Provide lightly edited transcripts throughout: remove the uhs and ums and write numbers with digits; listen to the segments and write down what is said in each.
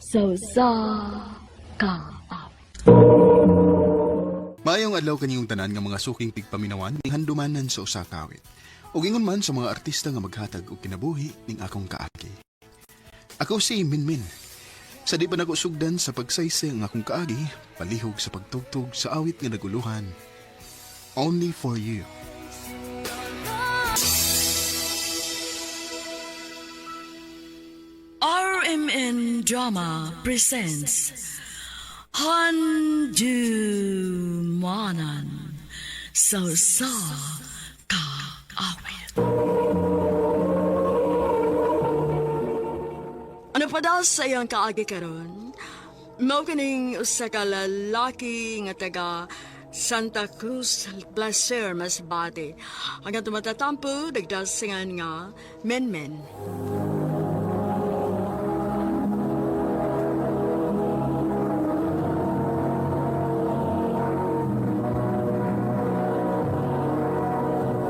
Sa usa ka awit. Maayong adlaw kaniyong tanan nga mga suking tigpaminawan ning handumanan sa usa ka awit. Ug ingon man sa mga artista nga maghatag og kinabuhi ning akong kaagi. Ako si Minmin. Sa di pa nako sugdan sa pagsaysay ang akong kaagi, palihog sa pagtugtog sa awit nga naguluhan. Only for you. RMN Drama presents Handumanan sa usa ka awit. Ano pa daw sa iyang kaagi karon? Mao kining usa ka lalaki nga taga Santa Cruz Placer, Masbate. Hanggang tumatatampo, nagdasingan nga men-men.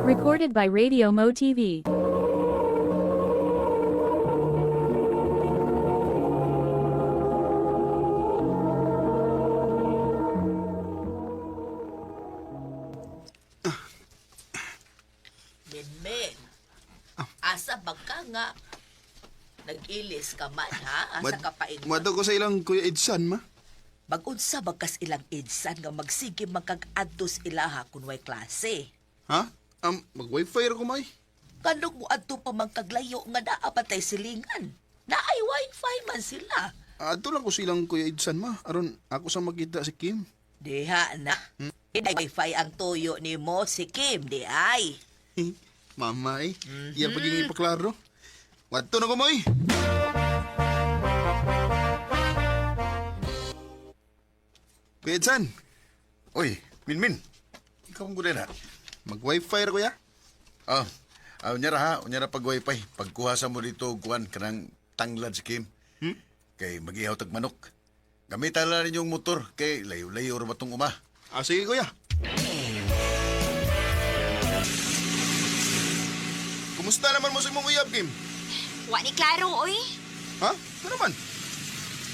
Recorded by Radio Mo TV. Minmin, asa ba ka nga? Nag-ilis ka man, ha? Asa ka pa Madto ko sa ilang Kuya Edsan, ma. Mag-unsa ba kas ilang insan nga magsige magkag-adtos ilaha kun way klase? Ha? Mag-wifi ra ko, may. Kanong mo adto pa man kaglayo nga naa pa tay silingan? Naay wifi man sila. Adto lang ko sa ilang Kuya Edsan, ma. Aron ako sa makita si Kim. Diha na. Hindi wifi ang tuyo ni mo si Kim, di ay. Mama, eh. Iya pag yung ipaklaro. Wadto na ko, moy. Kuya Edsan, Oy, Minmin. Ikaw ang gulera. mag-wifi ra kuya. Ah, ah, unya ra ha, unya ra pag wifi. Pagkuha sa mo dito kuan kanang tanglad si Kim. Kay magihaw tag manok. Gamitan lang ninyong motor kay layo-layo ra ba tong uma. Ah, sige kuya. Kumusta naman mo sa imong uyab, Kim? Wa ni klaro, oy. Ha? Ano naman?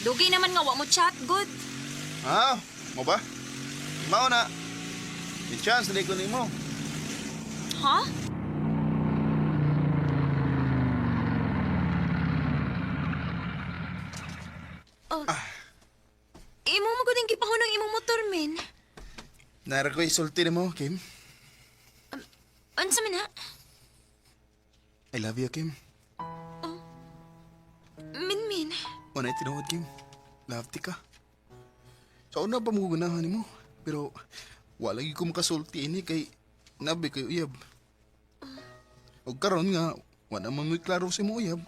Dugay naman nga wa mo chat, good. Ah, mo ba? Mao na. May chance na ko nimo. Ha? Oh. Imo mo gud ang gipahunong imong motor, men. Nara ko isulti nimo, Kim. Unsa man ha? I love you, Kim. Min min. Wala tinuod, Kim. Love ti ka. Sa una pa mo ganahan nimo, pero wala gyud ko makasulti ini kay nabi kay uyab. Og karon nga wala man mo'y klaro sa imong uyab.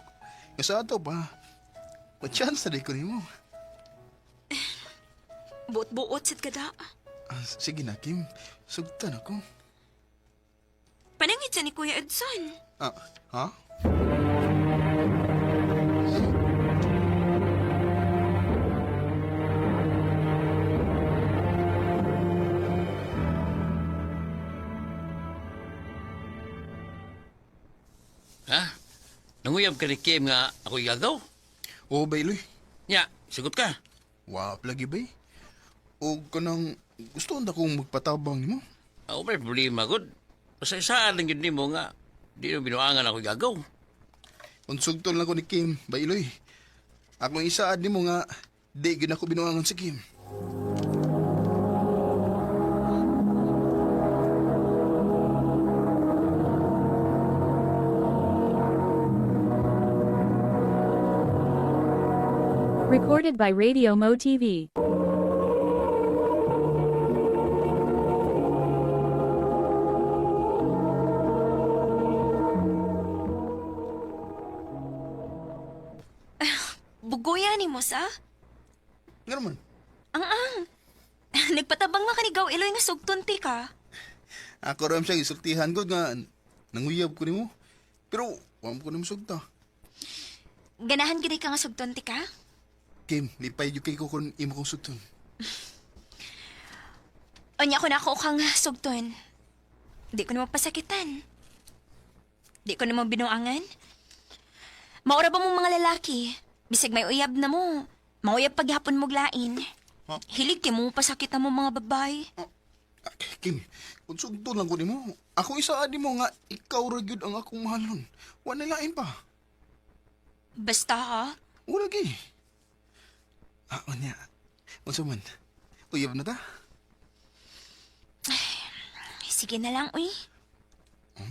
Nga sa ato pa, ma chance na di ko nimo. Buot-buot sad ka da. Ah, sige na, Kim. Sugtan ako. Panangit sa ni Kuya Edson. Ah, ha? Ha? Nanguyab ka ni Kim nga ako igagaw? Oo, ba, Iloy? Nya, sagot ka. Wa lagi ba? O kanang gusto na kong magpatabang nimo. Ako may problema, good. Basta isaan lang yun nimo nga di mo binuangan ako igagaw. Unsugton lang ko ni Kim, ba Iloy? Akong isaad nimo nga di gyud ako binuangan si Kim. Recorded by Radio Mo TV. Bugoya ni mo sa? Nga naman. Ang ang. Nagpatabang man kanigaw iloy nga sugton ti ka. Ako ram siyang isultihan ko nga nanguyab ko nimo. Pero wa mo ko nimo sugta. Ganahan gid ka nga sugton ti ka? Kim, lipay jud kay ko kun imo kong sugton. Unya ko na ako kang sugton. Di ko naman pasakitan. Di ko naman binuangan. Maura ba mong mga lalaki? Bisag may uyab na mo. Mauyab paghapon mo lain. Ha? Hilig kay mo pasakit mo mga babae. Ah, Kim, kung sugto lang ko nimo, ako isa adi mo nga ikaw ra gyud ang akong mahalon. Wa na lain pa. Basta ha. Wala gyud. Ah, unya. Unsa man? Uyab na ta? Sige na lang, uy.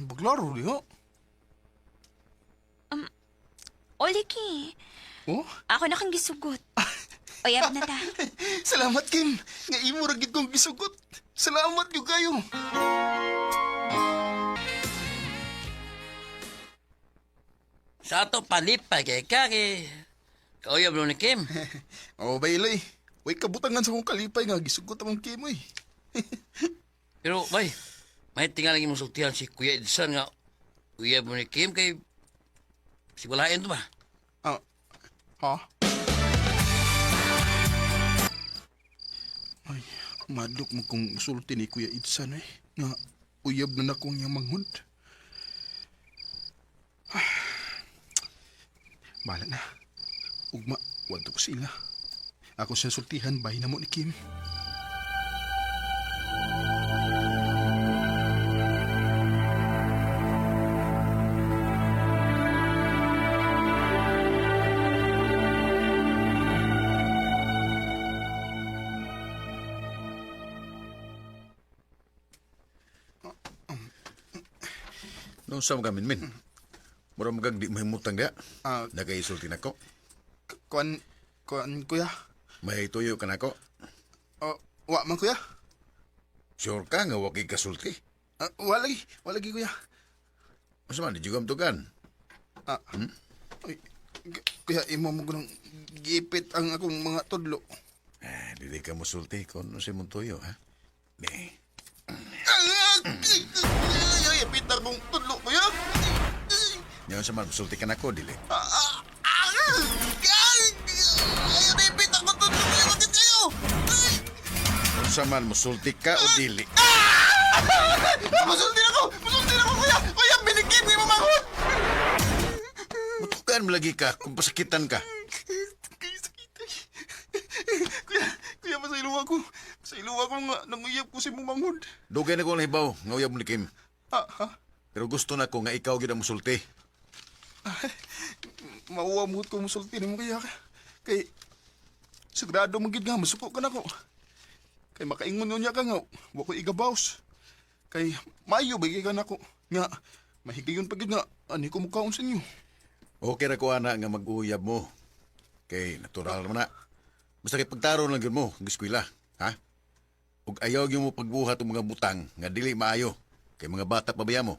Baglaro diho. Oliki, Oh? ako na kang gisugot. Uyab na ta. Salamat, Kim. Nga imo ra gyud kong gisugot. Salamat gyud kayo. Sa ato palipay kay ka kay kauyab no ni Kim. Oh, bailay. Way kabutangan sa akong kalipay nga gisugot among Kim oy. Pero bay, may tingalang imong sultihan si Kuya Edson nga uyab mo ni Kim kay sigulain to ba? Ah, ha? Ay, madlok mo kung sulti ni Kuya Idsan eh. Nga, uyab na na kong iyang manghod. Ah, bahala na. Ugma, wadto ko sila. Ako siya sultihan, bahin na mo ni Kim. Nung sa mga min. Mura magag di mahimutang dia. Ah. Nakaisulti nako. Kuan, kuan, kuya. May tuyo ka nako. Oh, wa man, kuya. Sure ka nga wa kay kasulti. Ah, wa lagi, wa lagi, kuya. Unsa man di jugam tugan. Ah, ay, kuya, imo mo gunang gipit ang akong mga tudlo. Eh, dili ka mosulti kon unsay mong tuyo ha. Di. Ay, ay, ipit akong tudlo, kuya. Nya unsa man mosulti ka nako dili. Ay, ipit akong tudlo, kuya. Bakit kayo? Unsa man mosulti ka o dili. Musulti ako! Musulti ako, kuya! Kuya, binigyan mo yung manghod! Mutukan mo lagi ka kung pasakitan ka. Kaya sakit ay. Kuya, kuya, masaylo ako. Masaylo ako nga, nanguyab ko si manghod. Dugay na ko ang hibaw nga uyab mo ni Kim. Ah, ha? Pero gusto na ko nga ikaw gyud ang mosulti. Mauwa mo ko musulti nimo kaya kay sigurado mo gid nga masuko ka nako. Kay makaingon niya ka nga wa ko igabaws. Kay maayo ba ka nako nga mahigayon pa gid nga ani ko mukaon sa inyo. Okay ra ko ana nga mag-uyab mo. Kay natural naman na. Basta kay pagtaron lang gyud mo ang eskwela, ha? Ug ayaw gyud mo pagbuhat og mga butang nga dili maayo kay mga bata pa baya mo.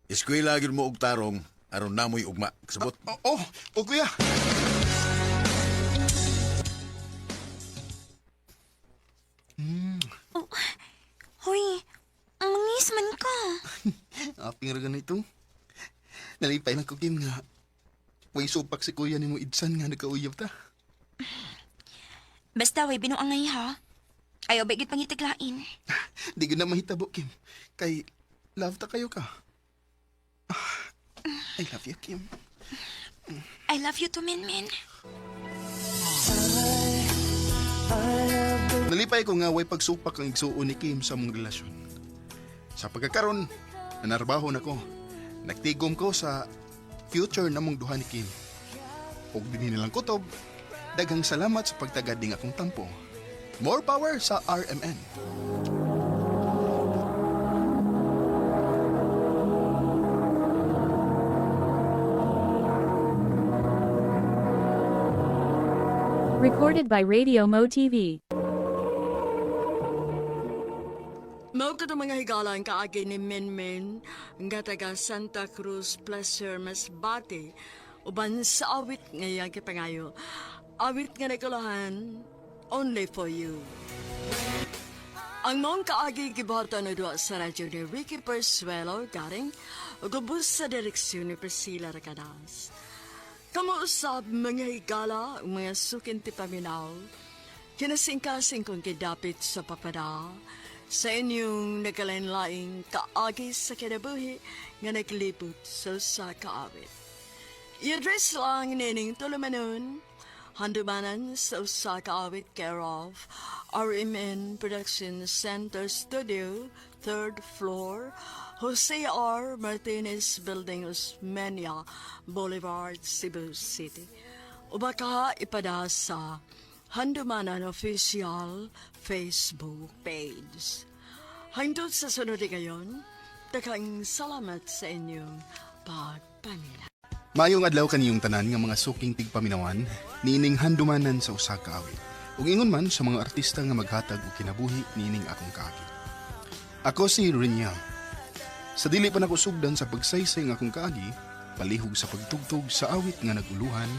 Eskwela gyud mo og tarong aron namoy ugma. Kasabot. Oh, oh, oh kuya. Hoy, mangis man ka. Aping ra ganito. Nalipay lang ko Kim nga way supak si kuya nimo Idsan nga nagkauyab ta. Basta way binuangay ha. Ayaw ba gid pangitaglain. Di gud na mahitabo Kim. Kay love ta kayo ka. Ah, I love you Kim. I love you too, Minmin. Nalipay ko nga way pagsupak ang igsuon ni Kim sa mong relasyon. Sa pagkakaron, nanarbaho na ko. Nagtigom ko sa future na mong duha ni Kim. Ug dinhi nilang kutob, daghang salamat sa pagtagad ning akong tampo. More power sa RMN. Recorded by Radio Mo TV. Mao kadto mga higala ang kaagi ni Minmin nga taga Santa Cruz Placer Masbate uban sa awit nga iyang gipangayo. Awit nga nakulahan only for you. Ang maong kaagi gibuhatan na duwa sa radyo ni Ricky Persuelo garing ug ubos sa direksyon ni Priscilla Racadas. Kamo usab mga higala ug mga sukin ti paminaw. Kinasingkasing kong gidapit sa papada sa inyong nagkalain-laing kaagi sa kinabuhi nga naglibot sa usa ka awit. I-address lang nining tulumanon, Handumanan sa usa ka awit care of RMN Production Center Studio, third floor, Jose R. Martinez Building, Osmeña Boulevard, Cebu City. O baka ipada sa Handumanan Official Facebook page. Hangtod sa sunod ngayon, daghang salamat sa inyong pagpamilya. Maayong adlaw kaniyong tanan nga mga suking tigpaminawan niining handumanan sa usa ka awit. Ug ingon man sa mga artista nga maghatag og kinabuhi niining akong kaagi. Ako si Reniel. Sa dili pa nako sugdan sa pagsaysay ng akong kaagi, palihog sa pagtugtog sa awit nga naguluhan,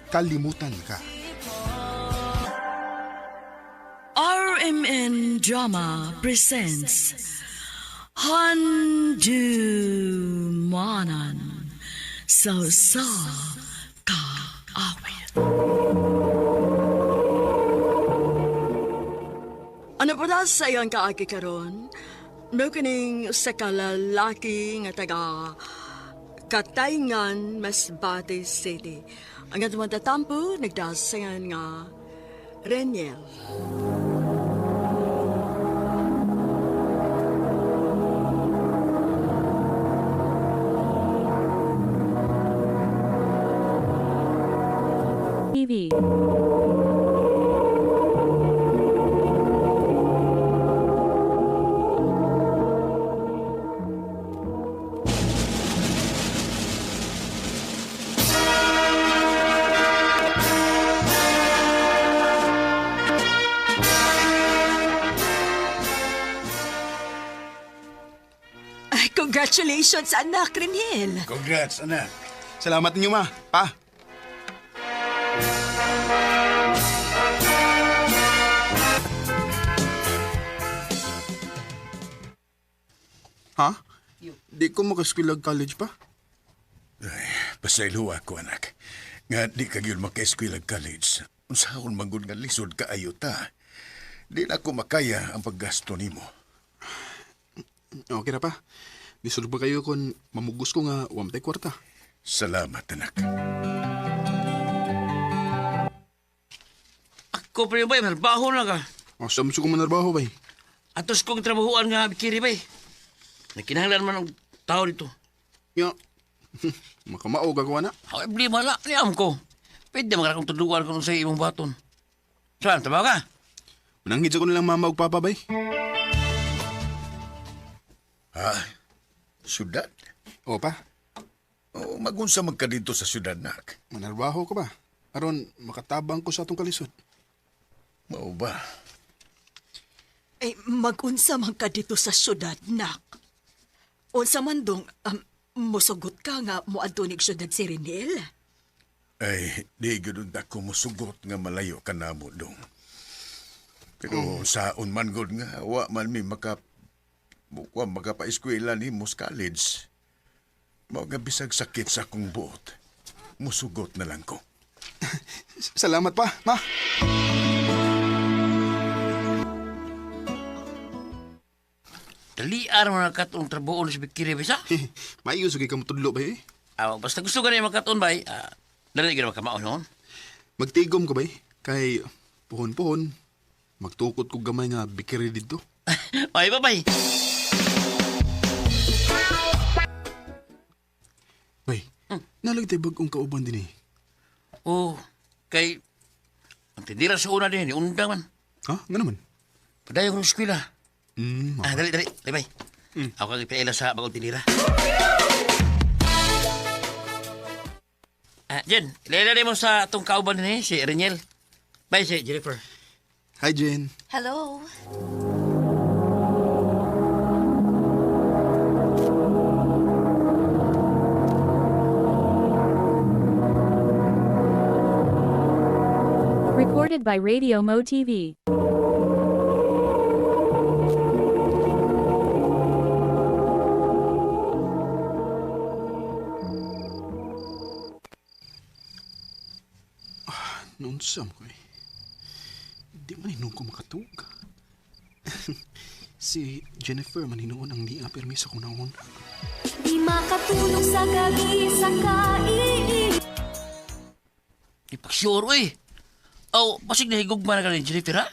kalimutan ka. RMN Drama presents Handumanan sa usa ka awit. Ano po na sa iyang kaagi karon? Mao kining usa ka lalaki nga taga Katayngan, Masbate City. Ang atong tatampo, nagdasangan nga Reniel. TV. Ay, congratulations, anak, Reniel. Congrats, anak. Salamat ninyo ma, pa. Ha? Di ko makaskwilag college pa. Pasaylo ako, anak. Nga di ka gyud maka-eskwela college. Unsaon man gud nga lisod kaayo ta. Di na ko makaya ang paggasto nimo. Okay na pa. Lisod ba kayo kung mamugos ko nga wamtay kwarta? Salamat, anak. Ako pa rin bay, malbaho na ka. O, sa ko manarbaho bay. Atos kong trabahuan nga bikiri bay. Nagkinahanglan man ang tao dito. Ya. Makamao gagawa na. Ako problema na, niyam ko. Pwede man akong tuduan kung sa imong baton. Saan, trabaho ka? Mananghid sa ko nilang mama ug papa bay. Ha? Syudad? O pa, O, magunsa man ka dito sa syudad, nak. manarbaho ko ba? Aron makatabang ko sa atong kalisod. Mao ba? Ay, magunsa man ka dito sa syudad, nak. Unsa man dong, musugot ka nga moadto nig syudad si Reniel. Ay, di gyud unta ko mosugot nga malayo ka namo dong. Pero saon man gud nga wa man mi maka wa makapaeskwela ni mo sa college. Mao nga bisag sakit sa akong buot. Musugot na lang ko. Salamat pa, ma. Dalian mo na katong trabaho sa bikiri bay sa. Maayo sa kay kamutudlo bay eh. Ah, basta gusto ka na yung magkaton bay. Ah, dali ka na makamao noon. Magtigom ko bay kay puhon-puhon magtukot ko gamay nga bikiri didto. Ay, bye-bye. Bay, nalagtay bag-ong kauban din eh. Oh, kay ang tindira sa una din, undang man. Ha? Nga naman? Padayon ko ng eskwela. Ah, dali, dali. Dali, bay. Ako kang ipaila sa bagong tindira. Ah, Jen, ilaila mo sa atong kauban din eh, si Reniel. Bye, si Jennifer. Hi, Jen. Hello. Recorded by Radio Mo TV. Noon sa ko eh. Di man hinuon ko makatug. Si Jennifer man hinuon ang niya permi sa kong naon. Di makatulog sa gabi sa kaiiwan. Sure, uy. Aw, pasig na higugma na ka ni Jennifer, ha?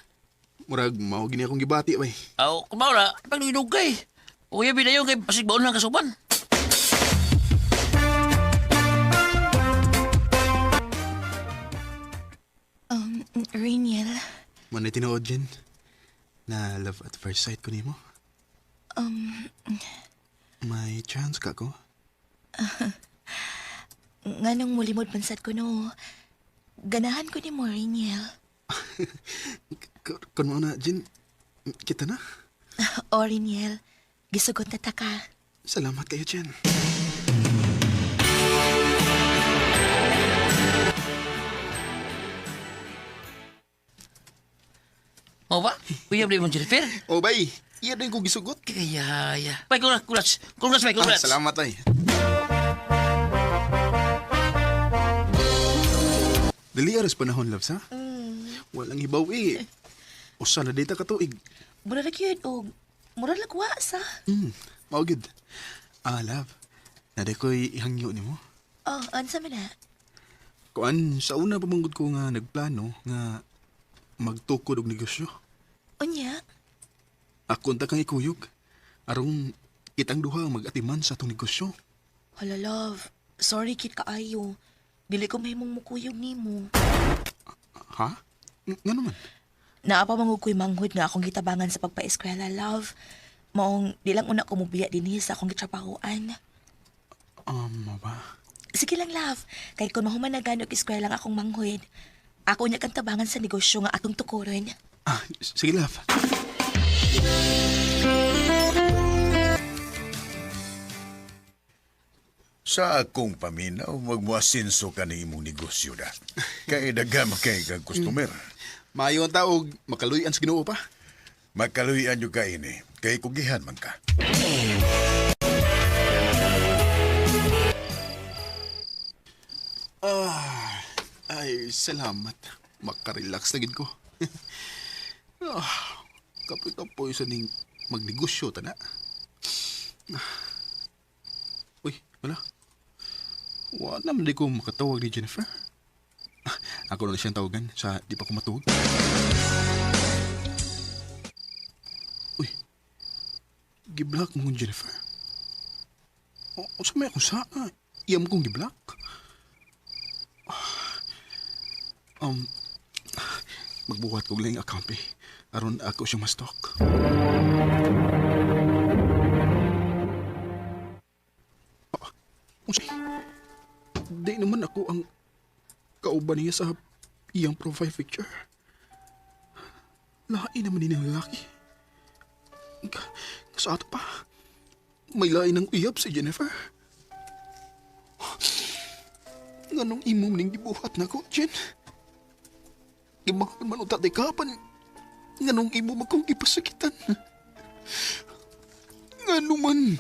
Murag mao gini akong gibati bay. Aw, kung maura, pagluinog kay. Uya binayon kay pasig baon lang kasuban. Rainiel, Manay tinuod, Jen. Na love at first sight ko nimo. May chance ka ko? nganong mulimod man sad ko no. Ganahan ko ni mo, Rainiel. Kun mao na, Jen, kita na. O, Rainiel, gisugot na ta ka. Salamat kayo, Jen. O ba? Uya ba mo Jennifer? Oh, bay. Iya din ko gisugot. Kaya, ya. Bay, congrats, congrats. Congrats, bay, Ah, congrats. salamat ay. Dili aras panahon, loves, ha? Walang hibaw eh. Usa na dita ka tuig. Mura ra gyud og mura lang wa sa. Mao gyud. Ah, love. Naday ko'y ihangyo nimo. Oh, unsa man na? Kuan, sa una pamanggod ko nga nagplano nga magtukod og negosyo. Unya, Ako unta kang ikuyog. Aron kitang duha ang mag-atiman sa atong negosyo. Hala love, sorry kit kaayo. Dili ko mahimong mukuyog nimo. Ha? Nga naman? Naa pa man ko'y manghud nga akong gitabangan sa pagpa-eskwela, love. Maong di lang una ko mubiya dinhi sa akong gitrabahoan. Mao ba? Sige lang, love. Kay kung mahuman na gano og eskwela ang akong manghud, ako niya kang tabangan sa negosyo nga atong tukuron. Ah, sige, love. Sa akong paminaw, magmuasinso ka ni imong negosyo da. Kay daghan kay kag customer. Maayo ang taog, makaluyan sa Ginoo pa. Makaluyan yo ka ini, kay kugihan man ka. Ah, ay, salamat. Makarelax na gid ko. ah, kapoy-kapoy sa ning magnegosyo ta na. Ah. Uy, wala. Wala naman di ko makatawag ni Jennifer. Ah, ako na lang siyang tawagan sa di pa ko matuwag. Uy, giblock mo kong Jennifer. O, sa may akong saa? Iyam kong giblock. Magbuhat ko lang account eh. Aron ako siya ma-stalk. Ah, unsay? Di naman ako ang kauban niya sa iyang profile picture. Lain naman ni ng lalaki. Sa ato pa, may lain ng uyab si Jennifer. Nganong imong ning gibuhat nako, Jen? Gimahal man uta di kapan. Nganong imo magkong gipasakitan? Ngano man?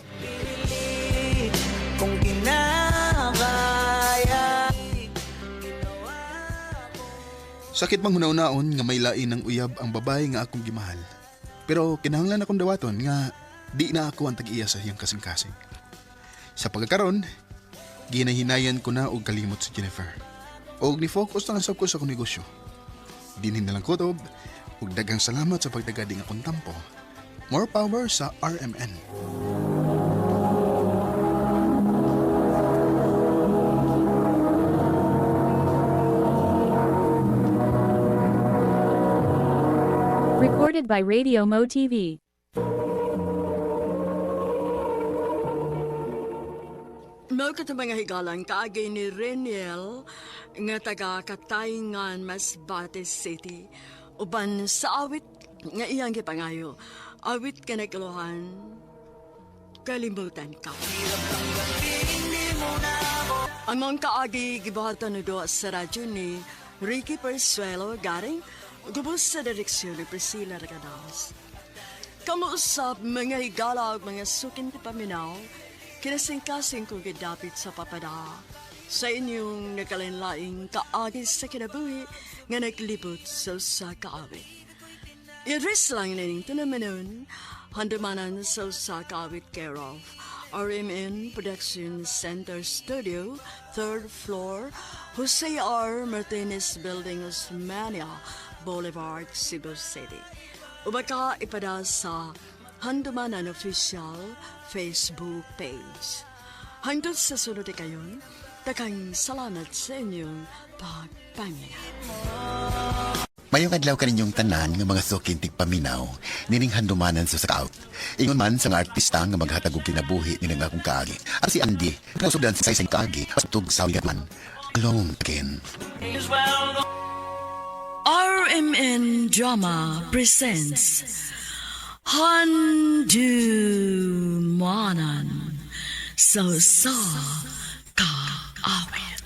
Sakit mang hunaw-naon nga may lain ng uyab ang babae nga akong gimahal. Pero kinahanglan akong dawaton nga di na ako ang tag-iya sa iyang kasing-kasing. Sa pagkakaron, ginahinayan ko na og kalimot si Jennifer. Og ni-focus na lang sab ko sa akong negosyo. Dinhin na lang kutob, ug daghang salamat sa pagtagading akong tampo. More power sa RMN. Recorded by Radio Mo TV. Mao kato mga higalang kaagay ni Reniel nga taga Katayngan, Masbate City. Uban sa awit nga iyang gipangayo. Awit ka nagkaluhan, kalimutan ka. Ang mga kaagi gibuhatan no sa radyo ni Ricky Persuelo Garing, gubos sa direksyon ni Priscilla Regadas. Kamuusap mga higala ug mga sukin ti paminaw, kinasingkasing kong gidapit sa papada. Sa inyong nagkalinlaing kaagi sa kinabuhi nga naglibot sa usa ka awit. I-address lang nining tinamanon, handumanan sa usa ka awit care of. RMN Production Center Studio, third floor, Jose R. Martinez Building, Osmania Boulevard, Cebu City. Ubaka ipada sa Handumanan Official Facebook page. Hangtod sa sunod kayon, takang salamat sa inyong pagpangina. Mayong adlaw kaninyong tanan nga mga suking tigpaminaw, nining handumanan sa scout. Ingon man sa mga artista nga maghatag og kinabuhi nining akong kaagi. At si Andy, nasugdan sa isang kaagi, pasutog sa man. Alone again. RMN Drama presents Handumanan So Sa Kaawit.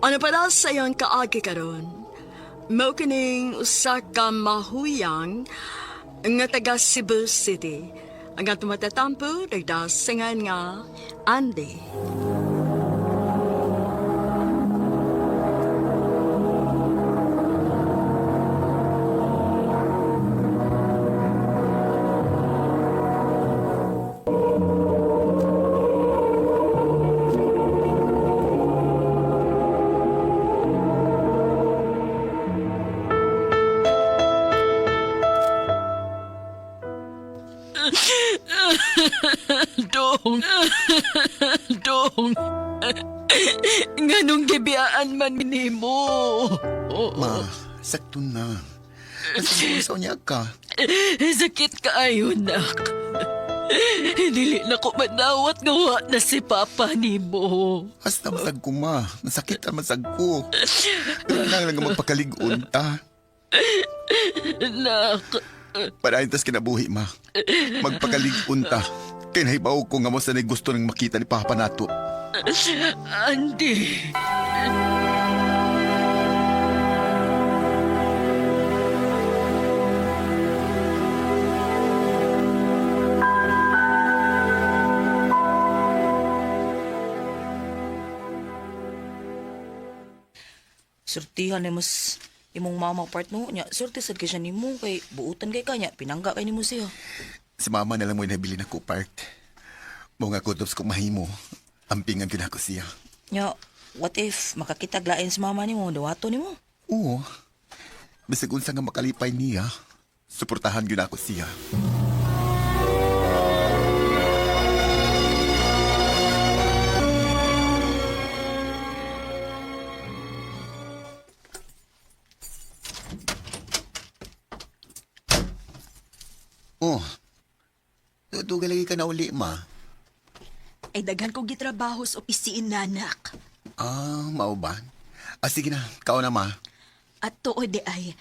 Ano pa sa iyong kaagi karon? Mao kining usa ka mahuyang nga taga Cebu City. Ang atong matatampo nagdasingan nga Andy. Dong. Dong. Nganong gibiyaan man nimo? Ma, sakto na. Nasa niya ka. Sakit kaayo, nak. Dili na ko manawat nga wa na si Papa nimo. Hasta masag ko, ma. Masakit ang masag ko. Pero lang lang magpakaligon ta. Nak, Parahin tas kinabuhi, ma. Magpakaligon ta. Kaya nahibaw ko nga mo sanay gusto nang makita ni Papa nato. Andy. Surtihan ni mas imong mama part no nya. Surti sad kay siya nimo kay buutan kay kanya pinangga kay nimo siya. Si mama na lang mo nabili na ko part. Mo nga kutob ko mahimo. Ampingan gyud ako siya. Nya, what if makakita lain sa mama nimo, dawato nimo? Oo. Bisag unsa nga makalipay niya, suportahan gyud ako siya. Oh. Tutugal lagi ka na uli, ma. Ay daghan kong gitrabaho sa opisina, nak. Ah, mao ba? Ah, sige na. Kao na, ma. At tuod di ay,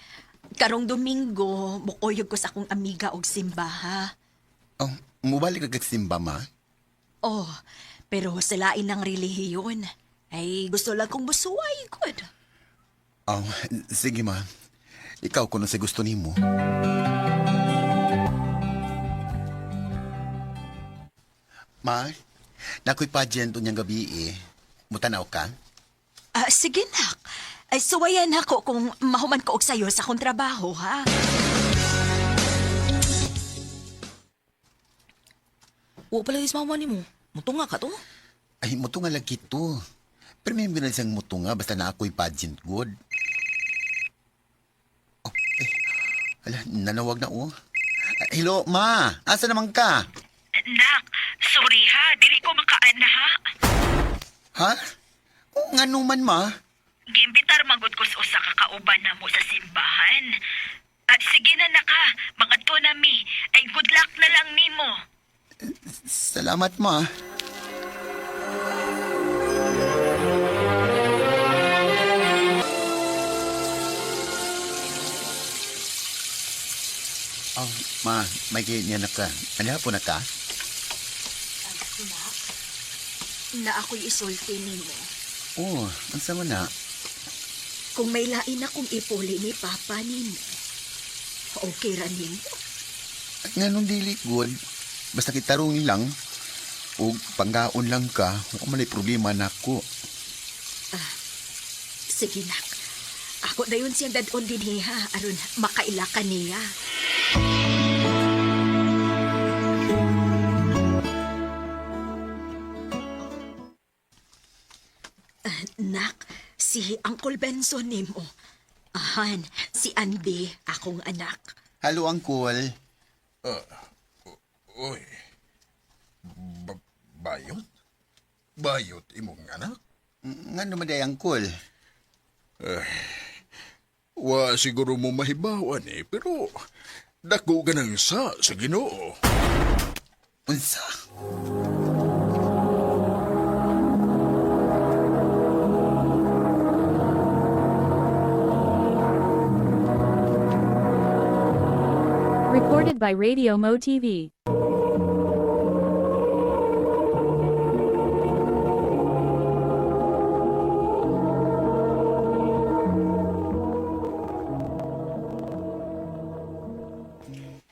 karong Domingo, mukuyog ko sa akong amiga og simba, ha? Oh, mubalik ka kag simba, ma. Oh, pero sa lain ng relihiyon. Ay, gusto lang kong busuway, good. Oh, sige ma. Ikaw kuno sa gusto nimo. Ma, nakoy pageant unyang gabi eh. Mutanaw ka? Ah, sige, nak. Ay, suwayan ako kung mahuman ko og sayo sa akong trabaho, ha? Wa pala sa mama nimo. Mutunga ka to. Ay, mutunga lang kito. Pero may mga siyang mutunga basta na ako'y pageant good. Oh, eh. Ala, nanawag na oh. Ah, hello, ma. Asa naman ka? Nak, sorry ha. Dili ko makaan ha. Ha? Oh, nga man, ma. Giimbitar magud ko sa usa ka kauban na mo sa simbahan. At sige na naka, mangadto na mi. Ay good luck na lang nimo. Salamat, ma. Oh, ma, may niya na ka. Ano po na ka? Na ako'y isulti nimo. Oh, ang sama na. Kung may lain akong ipuli ni Papa nimo. Okay ra nimo. Nga nung dili good, basta kitarong lang, o panggaon lang ka, wa man ay problema nako. Sige nak. Ako dayon siyang dadon dinhi ha aron makaila ka niya. Si Uncle Benson nimo. Ahan, si Andy, akong anak. Hello, Uncle. Uy. Bayot? Bayot imong anak? Nga naman day, Uncle. Wa siguro mo mahibawan eh, pero dako ka ng sa Ginoo. Unsa? Recorded by Radio Mo TV.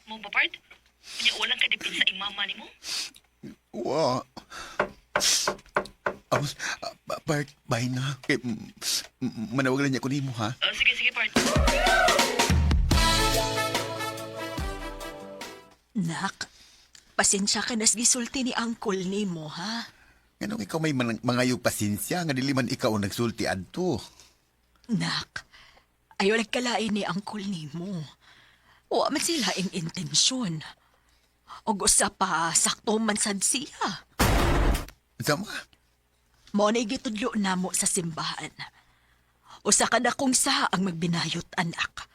Mo ba, Bart? Nya walang ka dipin sa imama nimo? Wa. Bart, bye na. Kay, manawag lang niya ko nimo, ha? Oh, sige, sige, Bart. Nak, pasensya ka na sa gisulti ni Uncle nimo, ha? Nganong ikaw may mangayog pasensya nga dili man ikaw ang nagsulti adto. Nak, ayaw nagkalain ni Uncle nimo. Wa man sila ing intensyon. Og usa pa, sakto man sad siya. Sama? Mao na gitudlo namo sa simbahan. Usa ka na kung sa ang magbinayot, anak.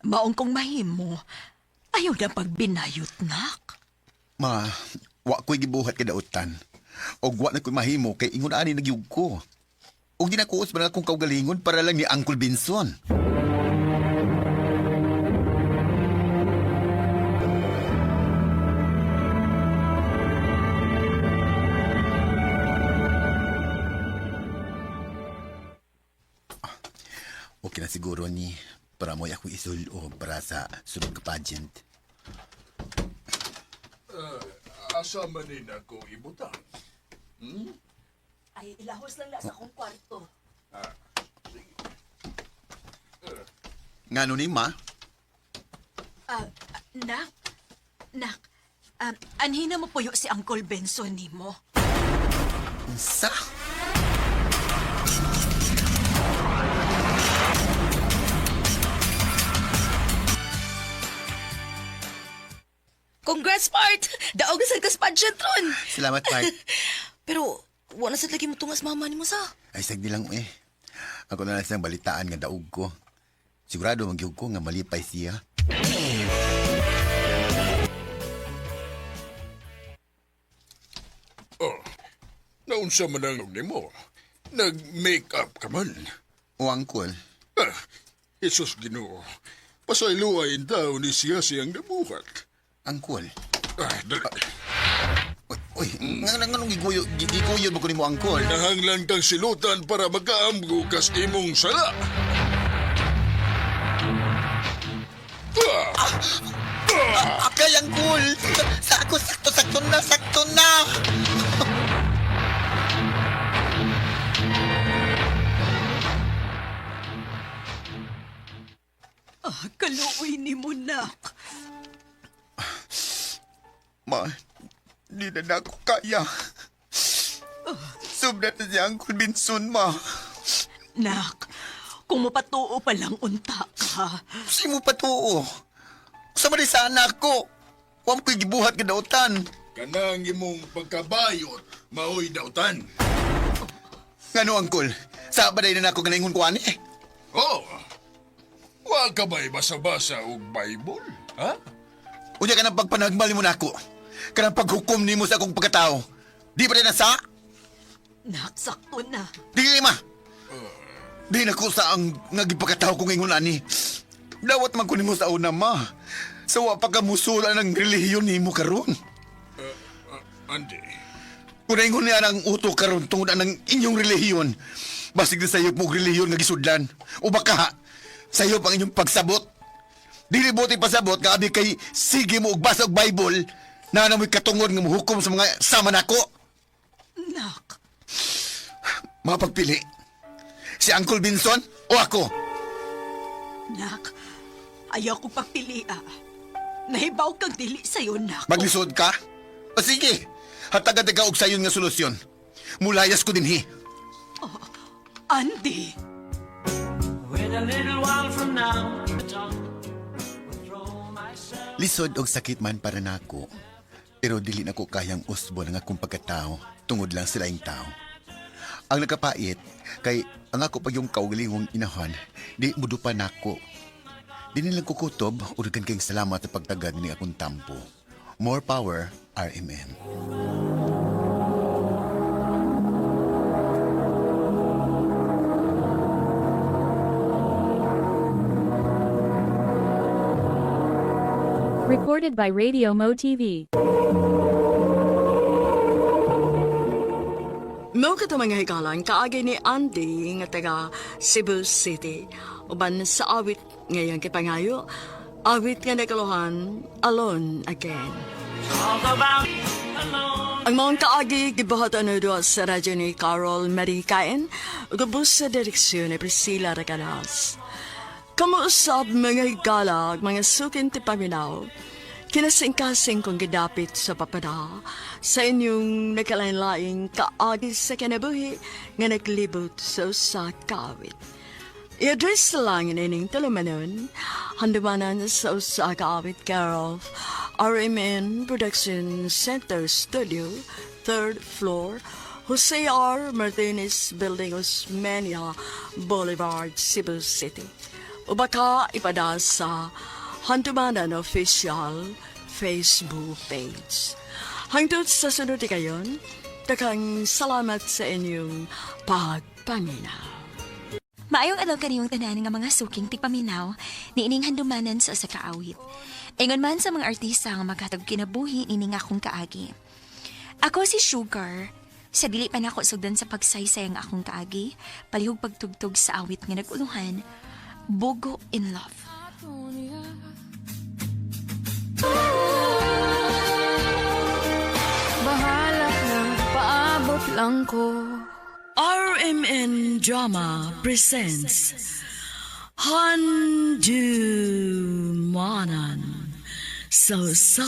Maong kong mahimo, ayaw na pagbinayot, nak. Ma, wa ko'y gibuhat kadautan. Og wa na ko'y mahimo kay ingon ani nagyug ko. Og di na ko man akong kaugalingon para lang ni Uncle Benson. Okay na siguro ni para mo'y ako isulo para sa sunod ka pageant. Asa man ni nako ibutang? Ay, ilahos lang na sa akong kwarto. Ngano ni ma? Ah, nak, nak, anhin na mo puyo si Uncle Benson nimo. Sa? Congrats, Bart! Daog na sad ka sa pageant ron. Salamat, Mark. Pero wala sad lagi mo tungas mama nimo sa. Ay, sagdi lang eh. Ako na lang siyang balitaan nga daog ko. Sigurado magyug ko nga malipay siya. Oh, naunsa man ang nimo? Nag-make up ka man. O, Uncle, Ah, Jesus Ginoo. Pasayloay daw ni siya siyang nabuhat. Uncle. Ah, dali. Uy, uy, nga nga nung giguyo mo ko nimo, Uncle. Nahanglan kang silutan para makaamgo kas imong sala. Ah! Akay, Uncle! Sa ako, sakto, sakto na, sakto na! Ah, kaluoy nimo, nak. Ma, di na na ako kaya. Sobra na si Uncle Benson, ma. Nak, kung mapatuo pa lang unta ka. Si mo patuo. Sa man sa anak ko. Huwag ko'y gibuhat kadautan. Kanang imong pagkabayot, maoy dautan. Ngano, Uncle? Sa ba na ako ganaingon ko ani? Oh, wa ka ba'y basa-basa og Bible? Ha? Unya ka ng pagpanagmal mo nako. Kanang paghukom nimo sa akong pagkatao. Di ba rin na sa? Nak, sakto na. Di ma. Di na ko sa ang nagipagkatao ko ngayon ani. Dawat man ko nimo sa una ma. Sa wa pa ka musula ng relihiyon nimo karon. Andy, Kung naingon niya ang uto karon tungod ang inyong relihiyon. Basig na sayop mo og relihiyon nga gisudlan. O baka sayop ang inyong pagsabot. Dili buti pasabot nga abi kay sige mo og basa og Bible na namoy katungod nga mohukom sa mga sama nako. Nak, Mapagpili. Si Uncle Vinson o ako? nak, ayaw ko pagpilia. Nahibaw kang dili sa'yo, nak. Maglisod ka? O sige, hatagan ka og sayon nga solusyon. Mulayas ko dinhi. Andy. Lisod og sakit man para nako. Pero dili nako kayang usbon ang akong pagkatao tungod lang sa laing tao. Ang nakapait kay ang ako pa yung kaugalingong inahan, di mudupa nako. Di nilang kukutob o daghan kayong salamat sa pagtagad ni akong tampo. More power, RMN. Recorded by Radio Mo TV. Mao kato mga higalan, kaagi ni Andy nga taga Cebu City. Uban sa awit ngayong kipangayo, awit nga nakaluhan, Alone Again. Ang mga kaagi gibuhatan na doon sa radyo ni Carol Marikain, ug sa direksyon ni Priscilla Recanas. Kamuusab mga higala, ug mga sukin ti paminaw, kinasingkasing kong gidapit sa papada sa inyong nakalain-laing kaagi sa kinabuhi nga naglibot sa usa ka awit. I-address lang ining tulumanon, handumanan sa usa ka awit care of RMN Production Center Studio, third floor, Jose R. Martinez Building, Osmeña Boulevard, Cebu City. O baka ipada sa Handumanan Official Facebook page. Hangtod sa sunod kayon, takang salamat sa inyong pagpaminaw. Maayong adlaw kaniyong tanan nga mga suking tigpaminaw niining handumanan sa usa ka awit. Ingon man sa mga artista nga maghatag kinabuhi nining akong kaagi. Ako si Sugar. Sa dili pa nako sugdan sa pagsaysay ang akong kaagi, palihog pagtugtog sa awit nga naguluhan, Bogo in Love. Bahala na, paabot lang ko. RMN Drama presents Handumanan sa sa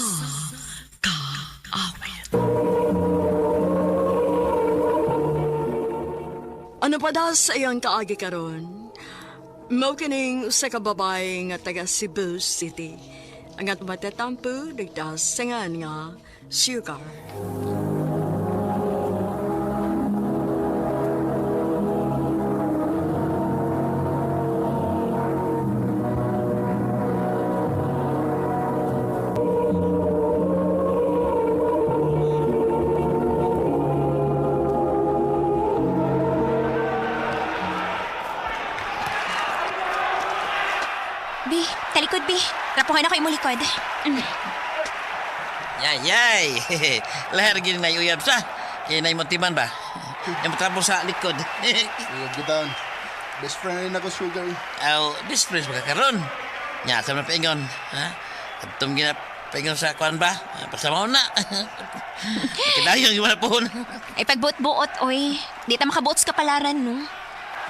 kaawit. Ano pa daw sa iyang kaagi karon? Mao kining usa ka babae nga taga Cebu City. Ang atong matatampo nagdasangan nga Sugar. Bi, talikod bi. Rapuhan ako imong likod. Yay, yay! Lahar gini na uyab sa. Kaya na imong ba? Yung trapo sa likod. Uyab gitan. Best friend rin ako, Sugar. Aw, best friends ba ka karon? Nya, sa mga paingon. Ha? Atong gina paingon sa kuan ba? Pasamaw na. Kinayon yung mga pohon. Ay pagbuot-buot oy. Di ta makabuot sa kapalaran no.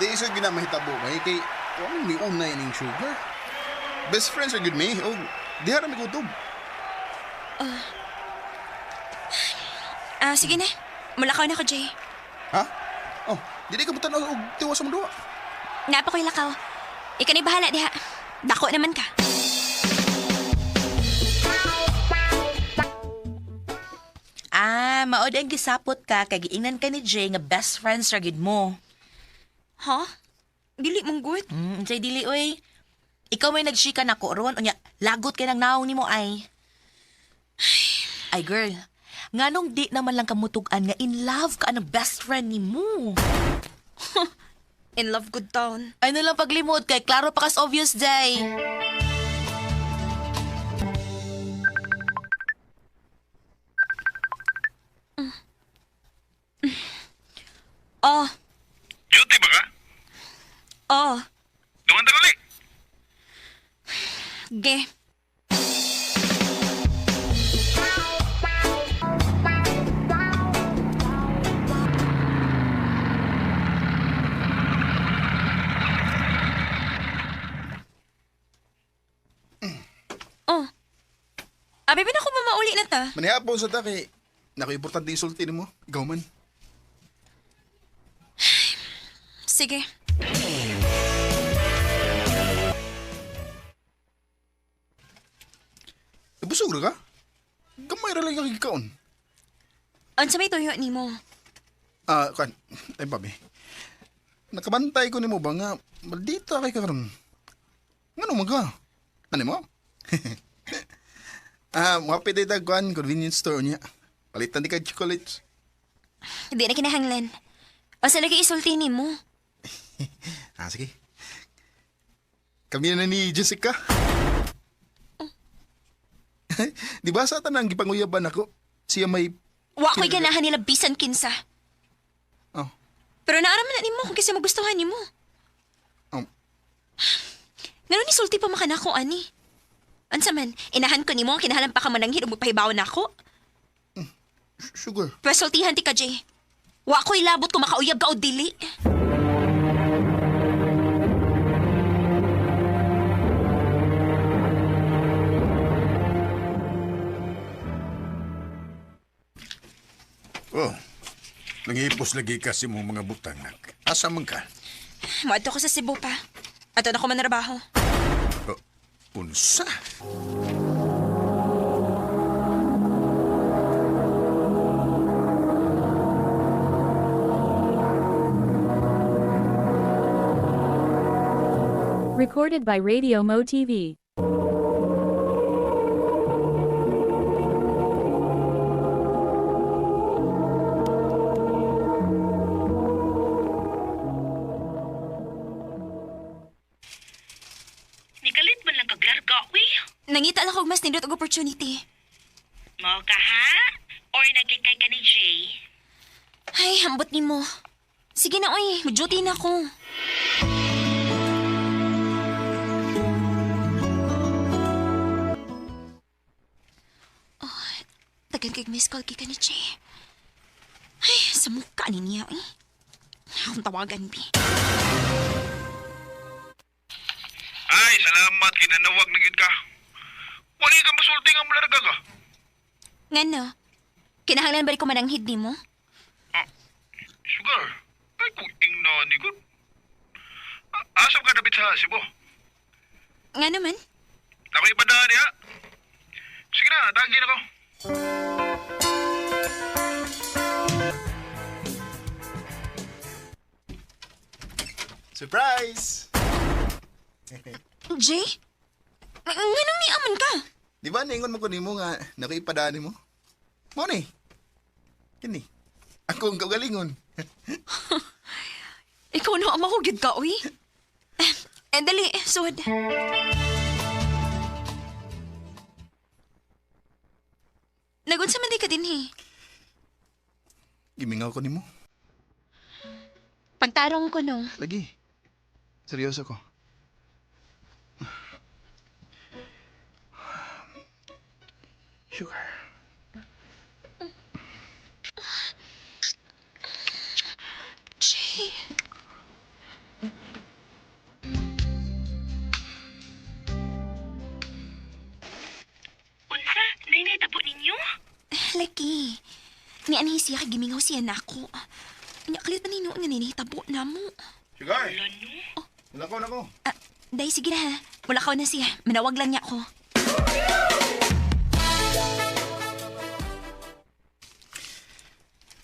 Di isa gina mahitabo may kay wa man ni unay ning Sugar. Best friends are good me. Og di haram ikutob. Ah, sige na. Mulakaw na ko, Jay. Ha? Oh, dili ka mutan og tiwas sa mga duwa. Napa ko'y lakaw. Ikaw na'y bahala diha. Dako naman ka. Ah, mao ang gisapot ka kay giingnan ka ni Jay nga best friends ra gid mo. Ha? Dili mong good. Unsay dili oy. Ikaw may nagshika nako ron unya lagot kay nang naong nimo ay. Ay girl, nganong di naman lang kamutug-an nga in love ka anang best friend nimo. In love good town. Ay na lang paglimot kay klaro pa kas obvious day. Oh, Duty ba ka? oh. Duman ta uli. Ge. Oh. Abi ba na ko mamauli na ta? Manihapon sa ta kay nako importante isulti nimo. Ikaw man. Sige. Busog ra ka? Gamay ra lang kang gikaon. Unsa may tuyo nimo? Ah, kuan. Ay, babe. Nakabantay ko nimo ba nga maldita kay ka karon. Ngano man ka? Ano mo? Ah, muhapit day tag kuan convenience store niya. Palitan di ka chocolates. Di na kinahanglan. Unsa lagi isulti nimo? Ah, sige. Kami na ni Jessica. Di ba sa tanang gipanguyaban ako? Siya may... Wa ko'y ganahan nila bisan kinsa. Oh, Pero naaraman na nimo kung kasi magustuhan nimo. oh. Ngano ni sulti pa makanako ani? Unsa man, inahan ko nimo kinahalan pa ka mananghid ug magpahibaw nako. Sugar. Pero sultihan ti ka, Jay. Wa ko'y labot kung makauyab ka o dili. Oh, nangipos lagi ka sa imong mga butang, nak. Asa man ka? Moadto ko sa Cebu pa. Ato na ko manrabaho. Oh, unsa? Recorded by Radio Mo TV. Nikalit man lang kaglarga, uy. Nangita lang ko og mas nindot og opportunity. Mo ka ha? Or naglikay ka ni Jay? Ay, hambot nimo. Sige na oy, mo-duty na ko. Oh, tagan kay miss call kay ka ni Jay. Ay, sa mukha ni niya eh. Akong tawagan, bi. Ay, salamat kinanawag na gid ka. Wala ka masulti nga mularga ka. Ngano? Kinahanglan ba rin ko mananghid nimo? Ah, sugar, ay kung ingna ni gud. Asam ka dapit sa Cebu? Nga naman? Nakoy ipadaan niya. Sige na, dagin ako. Surprise! Jay? Nganong niaman ka? Di ba naingon mo ko nimo nga nakoy ipadaan nimo? Mo ni. Kini. Ako ang kaugalingon. Ikaw na ang makugid ka, uy. Eh, dali, suwad. Nagunsa man di ka din, eh. Gimingaw ko nimo. Pagtarong ko, no. Lagi. Seryoso ko. Sugar. Jay. Unsa? Nay tabo ninyo? Laki. Ni anhi siya kay gimingaw siya nako. Nya kalit man hinuon nga ninihitabo na mo. Sugar! Wala ko na ko. Ah, day, sige na ha. Wala ka na siya. Manawag lang niya ako.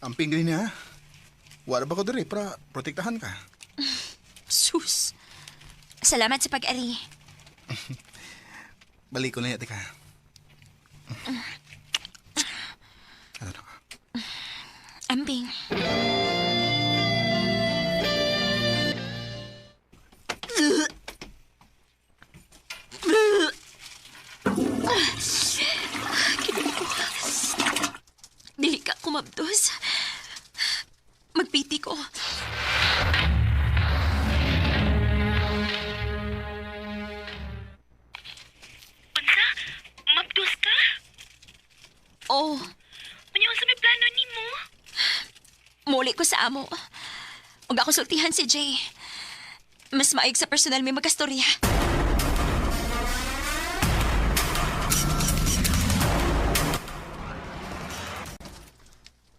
Amping din ha. Wala ba ko diri para protektahan ka? Sus. Salamat sa pag-ari. Balik ko na yata ka. Ano na ka? Amping. Kinuha ko. Dili ka kumabdos. Magpiti ko. Unsa? Mabdos ka? Oh, Unya unsa may plano nimo? muli ko sa amo. Huwag ako sultihan si Jay. Mas maig sa personal may magkastorya.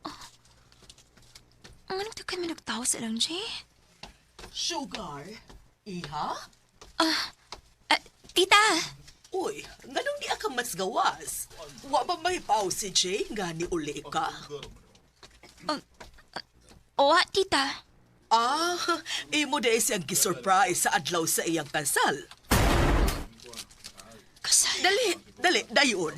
Oh. Ang anong takan may nagtawa sa lang, Jay? Sugar? Iha? Ah, tita! Uy, nganong di ka mas gawas? Wa ba may pau si Jay nga ni uli ka? Owa, tita. Ah, imo dahil siyang gisurprise sa adlaw sa iyang kasal. Kasal? Dali, dali, dayon.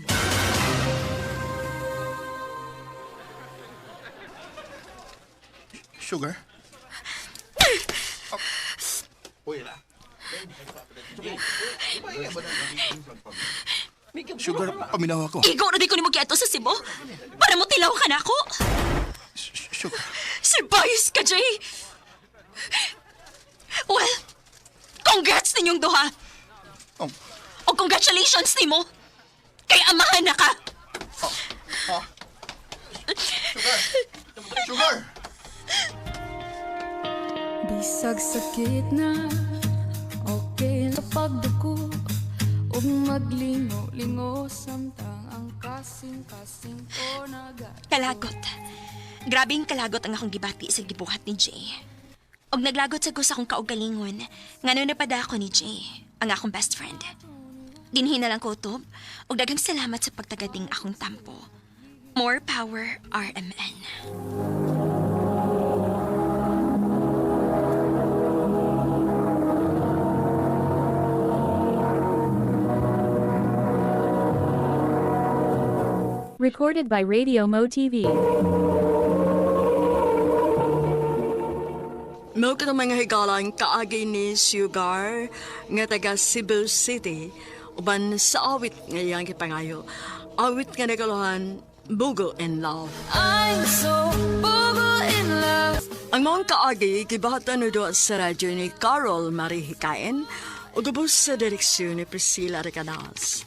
Sugar? Sugar, paminaw ako. Igo na di ko nimo giadto sa Cebu. Para mo tilaw ka na ako. Sugar. Surprise ka, Jay! Well, congrats ninyong duha. Oh. O congratulations nimo. Kay amahan na ka. Sugar! Sugar! Bisag sakit na, okay na pagduko ug maglingo-lingo samtang ang kasing-kasing ko naga. Kalagot. Grabing kalagot ang akong gibati sa gibuhat ni Jay. Og naglagot sa gusto akong kaugalingon, ngano napada ako ni Jay, ang akong best friend. Dinhi na lang ko utob, og daghang salamat sa pagtagating akong tampo. More power, RMN. Recorded by Radio Mo TV. Mao ka mga higalang kaagi ni Sugar nga taga Cebu City uban sa awit nga iyang gipangayo. Awit nga nagaluhan Bugo in Love. I'm so bugo in love. Ang mga kaagi gibahatan no duha sa radyo ni Carol Marie Hikain ug ubos sa direksyon ni Priscilla Recanas.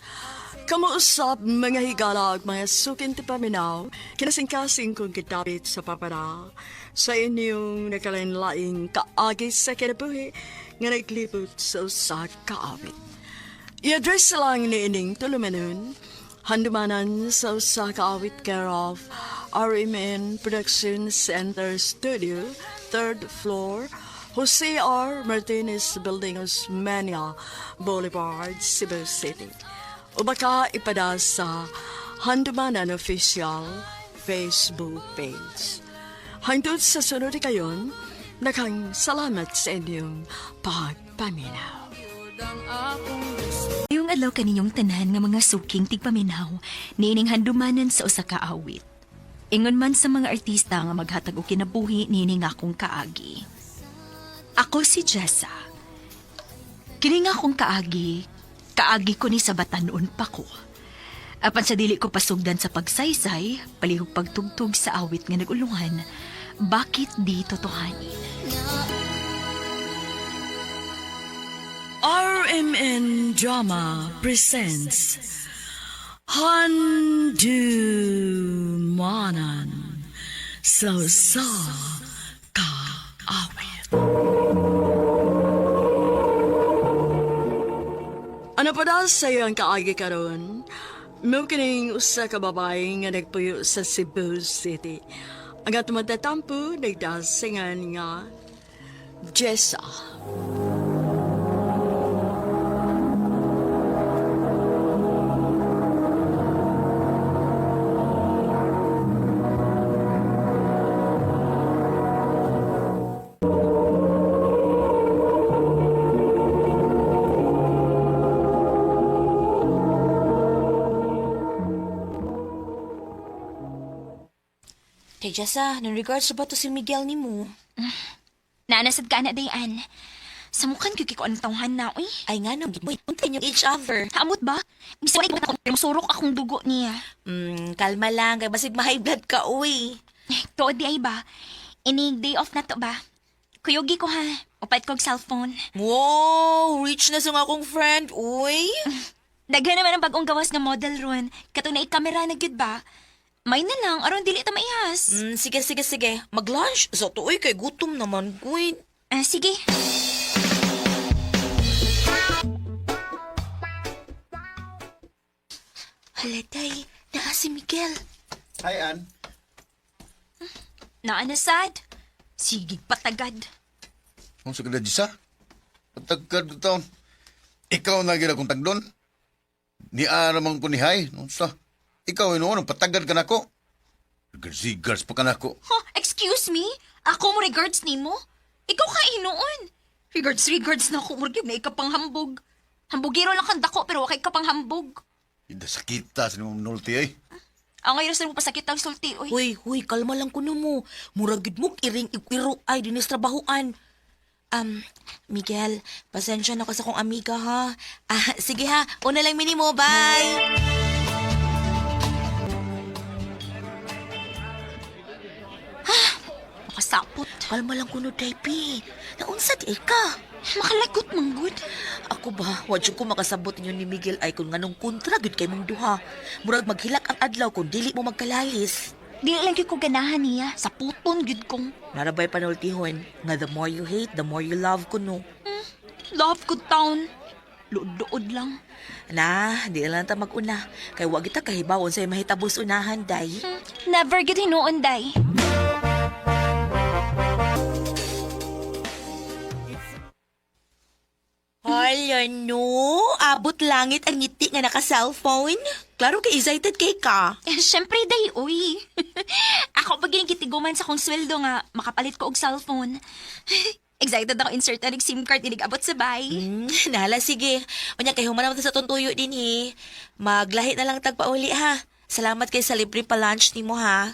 Kamuusap mga higala ug mga sukin ti paminaw, kinasingkasing kong gidapit sa papara sa inyong nakalain-laing kaagi sa kinabuhi nga naglibot sa usa ka awit. I-address lang ni ining tulumanon, handumanan sa usa ka awit care of RMN Production Center Studio, third floor, Jose R. Martinez Building, Osmeña Boulevard, Cebu City. O baka ipada sa Handumanan Official Facebook page. Hangtod sa sunod kayon, naghang salamat sa inyong pagpaminaw. Yung adlaw kaninyong tanan nga mga suking tigpaminaw, niining handumanan sa usa ka awit. Ingon man sa mga artista nga maghatag og kinabuhi niining akong kaagi. Ako si Jessa. Kini nga akong kaagi, kaagi ko ni sa batanon pa ko. Apan sa dili ko pasugdan sa pagsaysay, palihog pagtugtog sa awit nga nagulungan, bakit di totohanin? RMN Drama presents Handumanan sa sa kaawit. Ano pa daw sa iyo ang kaagi karon? Mao kining usa ka babae nga nagpuyo sa Cebu City. Ang atong matatampo nagdasingan nga Jessa. Kay Jessa, nang regards ba to si Miguel ni mo? Naanasad ka na, Dayan. Samukan gyud kay ko anong tawhan na, uy. Ay nga no, continue each other. Haamot ba? Bisa ko na pero surok akong dugo niya. Kalma lang, kay basig ma-high blood ka, uy. Tuod di ay ba? Inig day off na to ba? Kuyugi ko ha. Upat kog cellphone. Wow, rich na sa nga akong friend, uy. Daghan naman ang bagong gawas nga model ron. Katong na kamera na gyud ba? May na lang aron dili ta maihas. Sige, sige, sige. Mag-lunch. Sa to, uy, kay gutom naman, uy. Ah, sige. Hala, day. Naa si Miguel. Hi, Ann. Naa na sad. Sige patagad. Unsa ka na, Jisa? Patagkad ko taon. Ikaw na gila kong tagdon. Ni man ko ni Hay. Unsa? Ikaw hinuon, patagad ka nako. Regards pa ka nako. Huh, excuse me? Ako mo regards nimo? Ikaw ka hinuon. Regards, regards na ako. Murag na ikapanghambog. Hambugiro lang kang dako pero wakay kapanghambog. Ida sakita sa nimong nulti ay. Ang ngayon sa mo pasakit ang sulti, oy. Huy, huy, kalma lang kuno mo. Murag gid mo iring iro ay dinis trabahoan. Miguel, pasensya na ko sa kong amiga ha. Ah, sige ha, una lang minimo, bye. Makasapot. Kalma lang kuno, Daypi. Naunsa di ay ka? Makalagot, manggod. Ako ba, wa jud ko makasabot ninyo ni Miguel ay kung nganong kontra gud kay mong duha. Murag maghilak ang adlaw kung dili mo magkalalis. Dili lang gyud ko ganahan niya. Sa puton gyud kong. Narabay panultihon nga the more you hate, the more you love kuno. Love good town. Luod-luod lang. Na, di na lang ta mag-una. Kay wa kita kahibawon sa mahitabos unahan, day. Never gid hinuon, day. Hala no, abot langit ang ngiti nga naka-cellphone. Klaro kay excited kay ka. Eh, syempre, day, uy. Ako pa gitiguman sa kong sweldo nga, makapalit ko og cellphone. Excited ako insert na SIM card inig abot sa bay. Nahala, sige. Unya kay human naman ta sa tuntuyo din he. Maglahi na lang tagpauli ha. Salamat kay sa libre pa lunch nimo ha.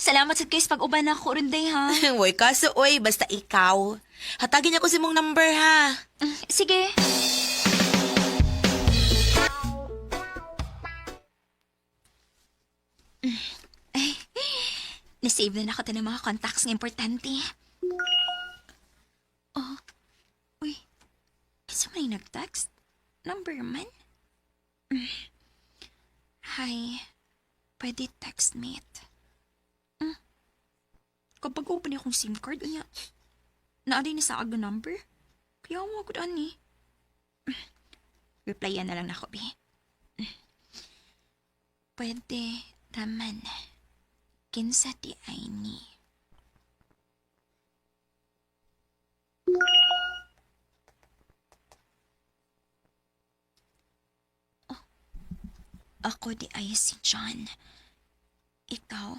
Salamat sa guys pag-uban ako ron day ha. Woy kaso oy, basta ikaw. Hatagin niya ko si mong number ha. Sige. Ay, nasave na nako ng mga contacts nga importante. Oh, uy. Kinsa man yung nag-text? Number man? Hi. Pwede text mate. Kapag open akong SIM card, unya, naaday na sa aga number. Kaya mo ako ani. Replyan na lang nako, be. Pwede raman. Kinsa ti ay ni. Oh, ako di ay si John. Ikaw?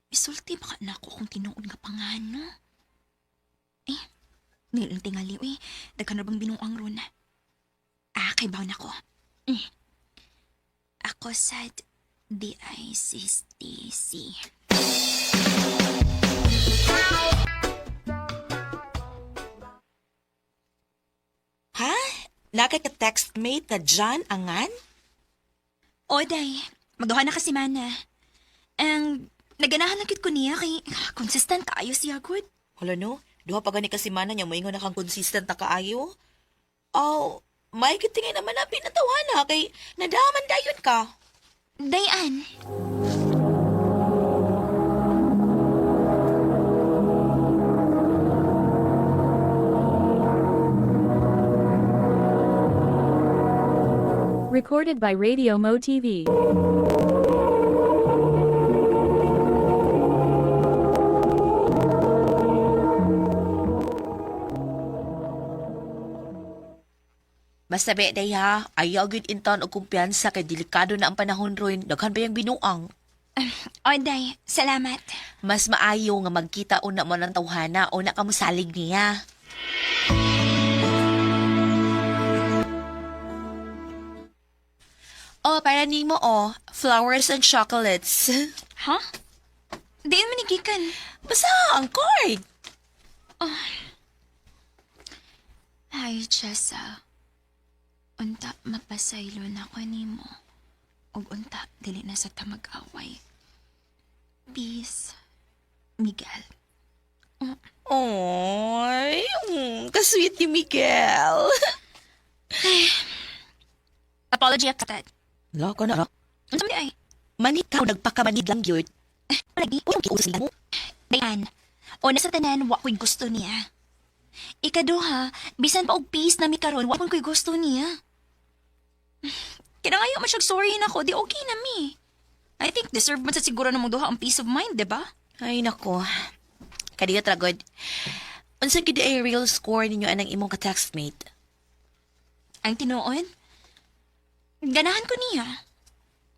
Isulti baka na ako kung tinuod nga pangano. Eh, nilang tingali, uy. Daghan na bang binuang ron? Ah, kay na ko. Ako sad, di ay si Stacy. Ha? Nakaka-text mate na John Angan? Oday, magduha na kasi mana. Ang naganahan lang gid ko niya kay consistent kaayo siya good. Hala no, duha pa gani kasi mana niya moingon na kang consistent na kaayo. Oh, may kitingay naman na pinatawana kay nadaman dayon ka. Dayan. Recorded by Radio Mo TV. Basta be day ha, ayaw gyud intaon og kumpiyansa kay delikado na ang panahon ron, daghan ba yung binuang. Oday, salamat. Mas maayo nga magkita una mo ng tawhana o na kamusalig niya. Oh, para nimo oh, flowers and chocolates. Ha? Diin man ni gikan. Basta ang card. Hi, Jessa. Unta mapasaylo na ko nimo. Ug unta dili na sa ta mag-away. Peace, Miguel. Oy, kasweet ni Miguel. Apology accepted. Loko na. Unsa man di ay? Manit ka nagpakamanid lang yun. Lagi. Uy, kiusas mo. Dayan. Una sa tanan, wa ko'y gusto niya. Ikaduha, bisan pa og peace na mi karon, wa man ko'y gusto niya. Kaya ngayon man siyag sorry na ko, di okay na mi. I think deserve man sa siguro ng duha ang peace of mind, di ba? Ay, nako. Kadiyo tragod. Unsa gid ay real score ninyo anang imong ka-textmate? Ang tinuod, ganahan ko niya.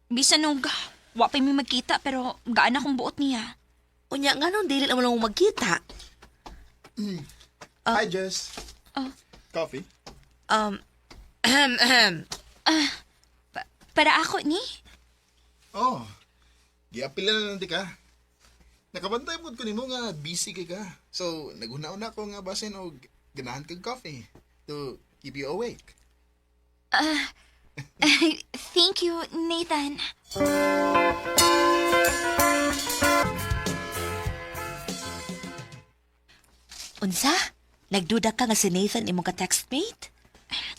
Bisan og wa pa mi magkita pero gaan akong buot niya. Unya nganong dili na mo lang magkita? Hi, Jess. Oh. Coffee? Ahem, ahem. Para ako ni. Oh. Giapila na lang di ka. Nakabantay mo ko nimo nga busy kay ka. So, naghuna-una ko nga basin og ganahan kag coffee to keep you awake. Thank you, Nathan. Unsa? Nagduda ka nga si Nathan imong ka-textmate?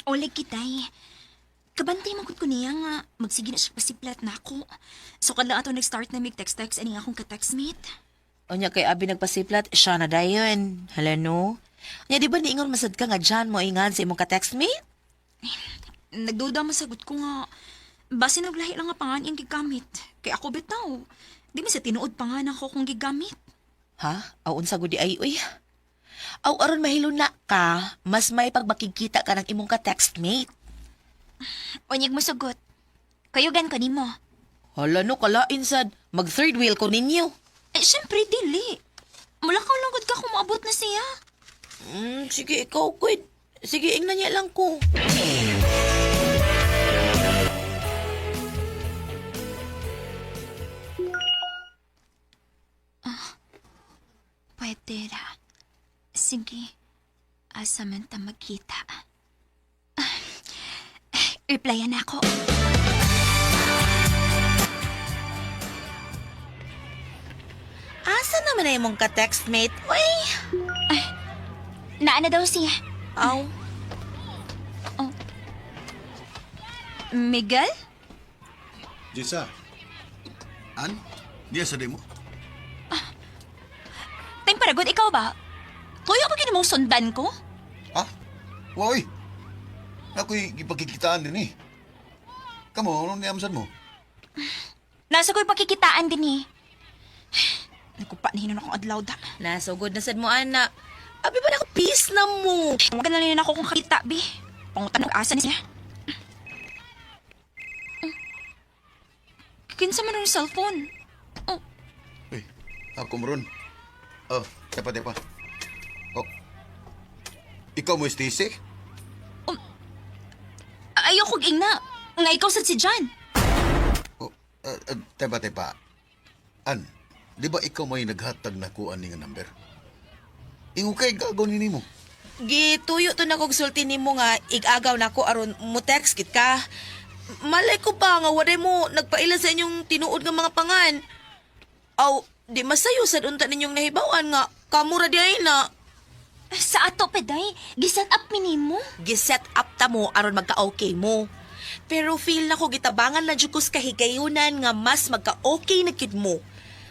Oleg kitay. Kabantay man gud ko niya nga magsige na siya pasiplat na ako. So kadla ato nag-start na mig text-text ani akong ka-textmate. Unya kay abi nagpasiplat, siya na dayon. Hala no. Unya di ba niingon masad ka nga dyan mo ingan sa imong ka-textmate? Nagduda masagot ko nga basin og lahi lang nga pangan iyang gigamit. Kay ako bitaw. Di man sa tinuod pangan ako kung gigamit. Ha? Aw unsa gud di ay uy. Aw aron mahilo na ka, mas may pagmakigkita ka ng imong ka-textmate. Unyag mo sugot. Kayugan ko nimo. Hala no, kalain sad. Mag third wheel ko ninyo. Eh, syempre, dili. Mulakaw lang gud ka kung maabot na siya. Sige, ikaw, quid. Sige, ingnan niya lang ko. Pwede ra. Sige. Asa man ta magkita. Ah, replyan ako. Asa naman na imong ka-textmate? Uy! Naa na daw siya. Aw. Miguel? Jessa, An? niya sa mo. Time paragod, ikaw ba? Tuyo ba mong sundan ko? Ha? Woy! Ako'y gipagkikitaan din eh. Kamo, anong niamsan mo? Nasa ko'y pakikitaan din eh. Nagkupa na hinon akong adlaw da. Nasugod na sad mo, ana. Abi ba na peace na mo? Huwag na rin ako kung kakita, bi. Pangutan ng asa niya. Kinsa man ang cellphone? Oh, Uy, ako mo ron. Oh, tepa, tepa. Oh. Ikaw mo, Stacy? ayoko ingna. Nga ikaw sad si John. Oh, tepa, tepa. An, di ba ikaw may naghatag na kuan ni nga number? Ingo kay gagaw ni nimo. Gituyo to na kog sulti nimo nga igagaw nako aron mo text kit ka. Malay ko pa nga waday mo nagpaila sa inyong tinuod nga mga pangan. Aw, di masayo sad unta ninyong nahibaw-an nga kamo ra di ay na. Sa ato pa, day. Giset up mi nimo. Giset up ta mo aron magka-okay mo. Pero feel nako gitabangan lang jud ko sa kahigayunan nga mas magka-okay na kid mo.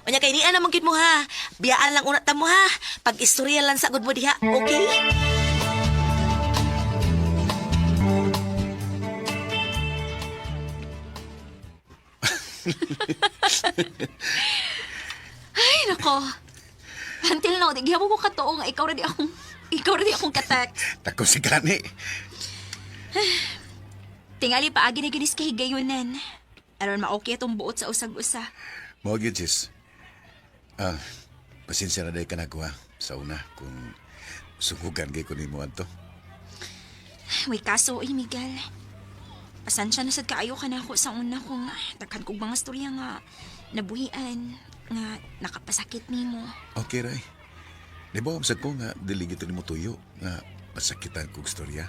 Unya kay niya naman kid mo ha. Biyaan lang una ta mo ha. Pag istorya lang sa gud mo diha, okay? Ay, nako. Until now, di gihapon ko katuo nga ikaw ra di akong katext. Tako si Gani. Tingali paagi na ginis kahigayunan. Aron ma-okay atong buot sa usag-usa. Mao gyud, sis. Ah, pasensya na dahil ka nagawa sa una kung sugugan kay ko nimo adto. May kaso, eh, Miguel. Pasansya na sad kaayo ka na ako sa una kung daghan kog mga storya nga nabuhian, nga nakapasakit nimo. Okay, Ray. Di ba, sad ko nga dili gito nimo tuyo nga masakitan kog storya.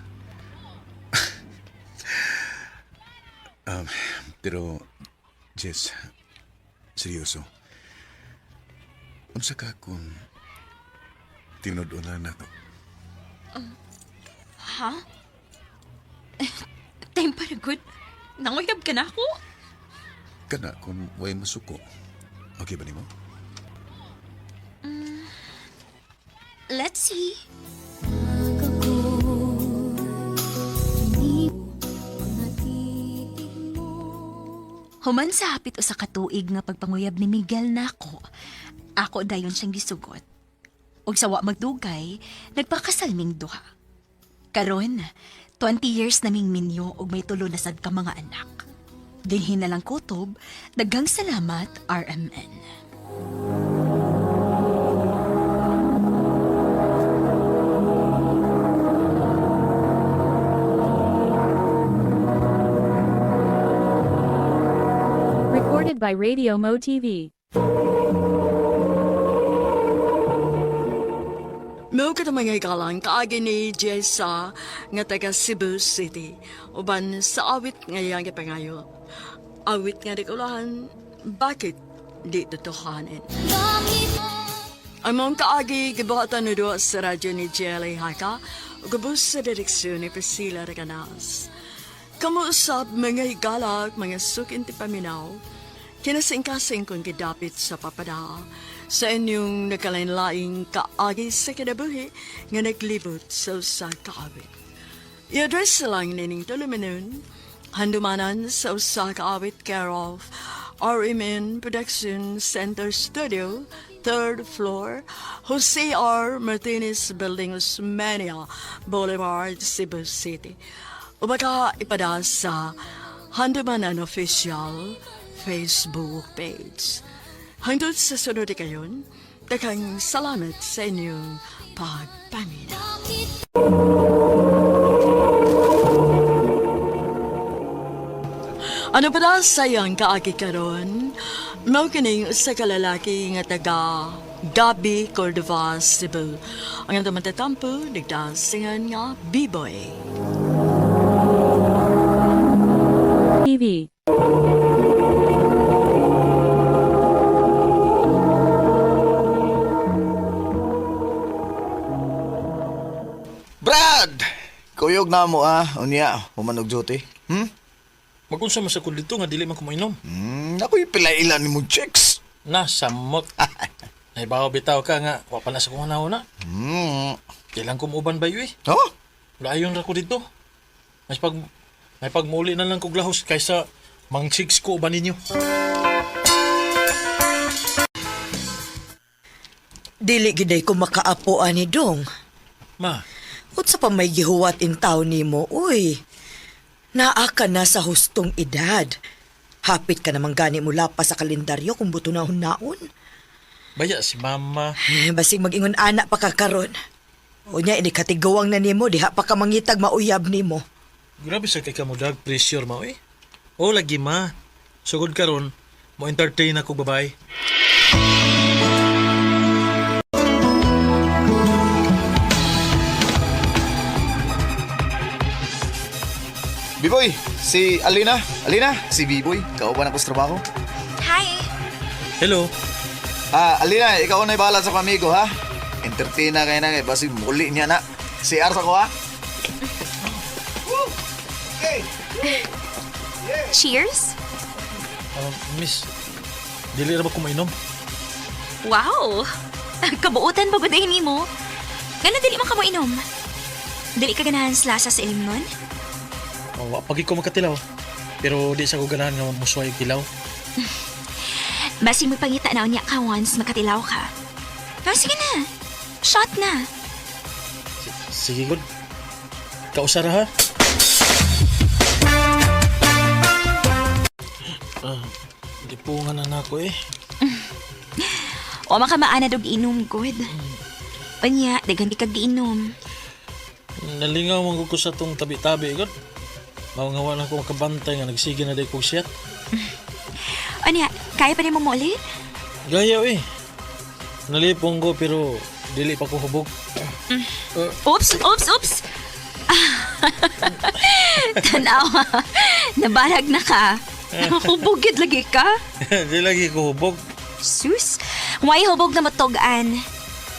um, pero Jess, seryoso. Unsa ka kung tinud-on na nato? Ha? Time para good. Nanguyab ka na ako? Kana kung way masuko. Okay ba nimo? Let's see. Human sa hapit usa ka tuig nga pagpanguyab ni Miguel nako. Ako dayon siyang gisugot. Ug sa wa magdugay, nagpakasal ming duha. Karon, 20 years naming minyo ug may tulo na sad ka mga anak. Dinhi na lang kutob, daghang salamat RMN. Recorded by Radio Mo TV. Mao ka mga hikalang kaagi ni Jessa nga taga Cebu City. Uban sa awit nga iyang gipangayo. Awit nga dikulahan, bakit di totohanin? Ang mong kaagi gibuhatan ni duha sa radyo ni Jelly Haka ug gubos sa direksyon ni Priscilla Reganas. Kamuusap mga higalak, mga sukinti paminaw, kinasingkasing kong gidapit sa papada sa inyong nakalain-laing kaagi sa kinabuhi nga naglibot sa usa ka awit. I-address lang nining tulumanon, handumanan sa usa ka awit care of RMN Production Center Studio, third floor, Jose R. Martinez Building, Osmania Boulevard, Cebu City. O baka ipada sa Handumanan Official Facebook page. Hangtod sa sunod kayon, daghang salamat sa inyong pagpaminaw. Ano pa na sayang kaagi karon? Mao kining usa ka lalaki nga taga Gabi Cordova, Cebu. Ang atong matatampo, nagdasingan nga B-boy. TV. Brad! Kuyog na mo ah. Unya, humanog duty. Hmm? Magunsa man sa ko dito nga dili man ko mainom. Ako yung pila-ila ni mo chicks. Na samot. Naibaw bitaw ka nga wa pa na sa kong una. Kailan ko muuban ba eh? Oh? Layon ra ko dito. Mas pag may pagmuli na lang kog lahos kaysa mang chicks ko uban ninyo. Dili giday ko makaapo ani dong. Ma. Unsa pa may gihuwat in taon nimo, uy. Naa ka na sa hustong edad. Hapit ka naman gani mula pa sa kalendaryo kung buto na naon. Baya si mama. Eh, basig mag-ingon ana pa ka karon. Unya ini katigawang na nimo diha pa ka mangitag mauyab nimo. Grabe sa kay kamo dag pressure ma eh. O lagi ma. Sugod karon mo entertain ako babay. Biboy, si Alina. Alina, si Biboy. Kauban ako sa trabaho. Hi! Hello. Ah, Alina, ikaw na bahala sa kamigo ha. Entertain na kayo na kay basig muli niya na. CR sa ko ha. Cheers! Miss, dili ra ba ko mainom? Wow! Kabuutan pa ba dahil nimo? Ngano dili man ka mo inom? Dili ka ganahan sa lasa sa ilim nun? Oh, wa pagi ko makatilaw. Pero di sa ko ganahan nga musuway og tilaw. Basig magpangita na unya ka once makatilaw ka. Pero sige na. Shot na. Sige good. Kausara ha. Ah, di po nga na nako eh. O makamaanad og inom, good. Unya, daghan di kag giinom. Nalingaw man gud ko sa tong tabi-tabi gud. Mao nga wala ko makabantay nga nagsige na day kog siyat. Unya, kaya pa nimo mo ulit? Gaya eh. Nalipong ko pero dili pa ko hubog. Oops, oops, oops! Tanawa, nabalag na ka. Hubogid lagi ka. Di lagi ko hubog. Sus, why hubog na matugan?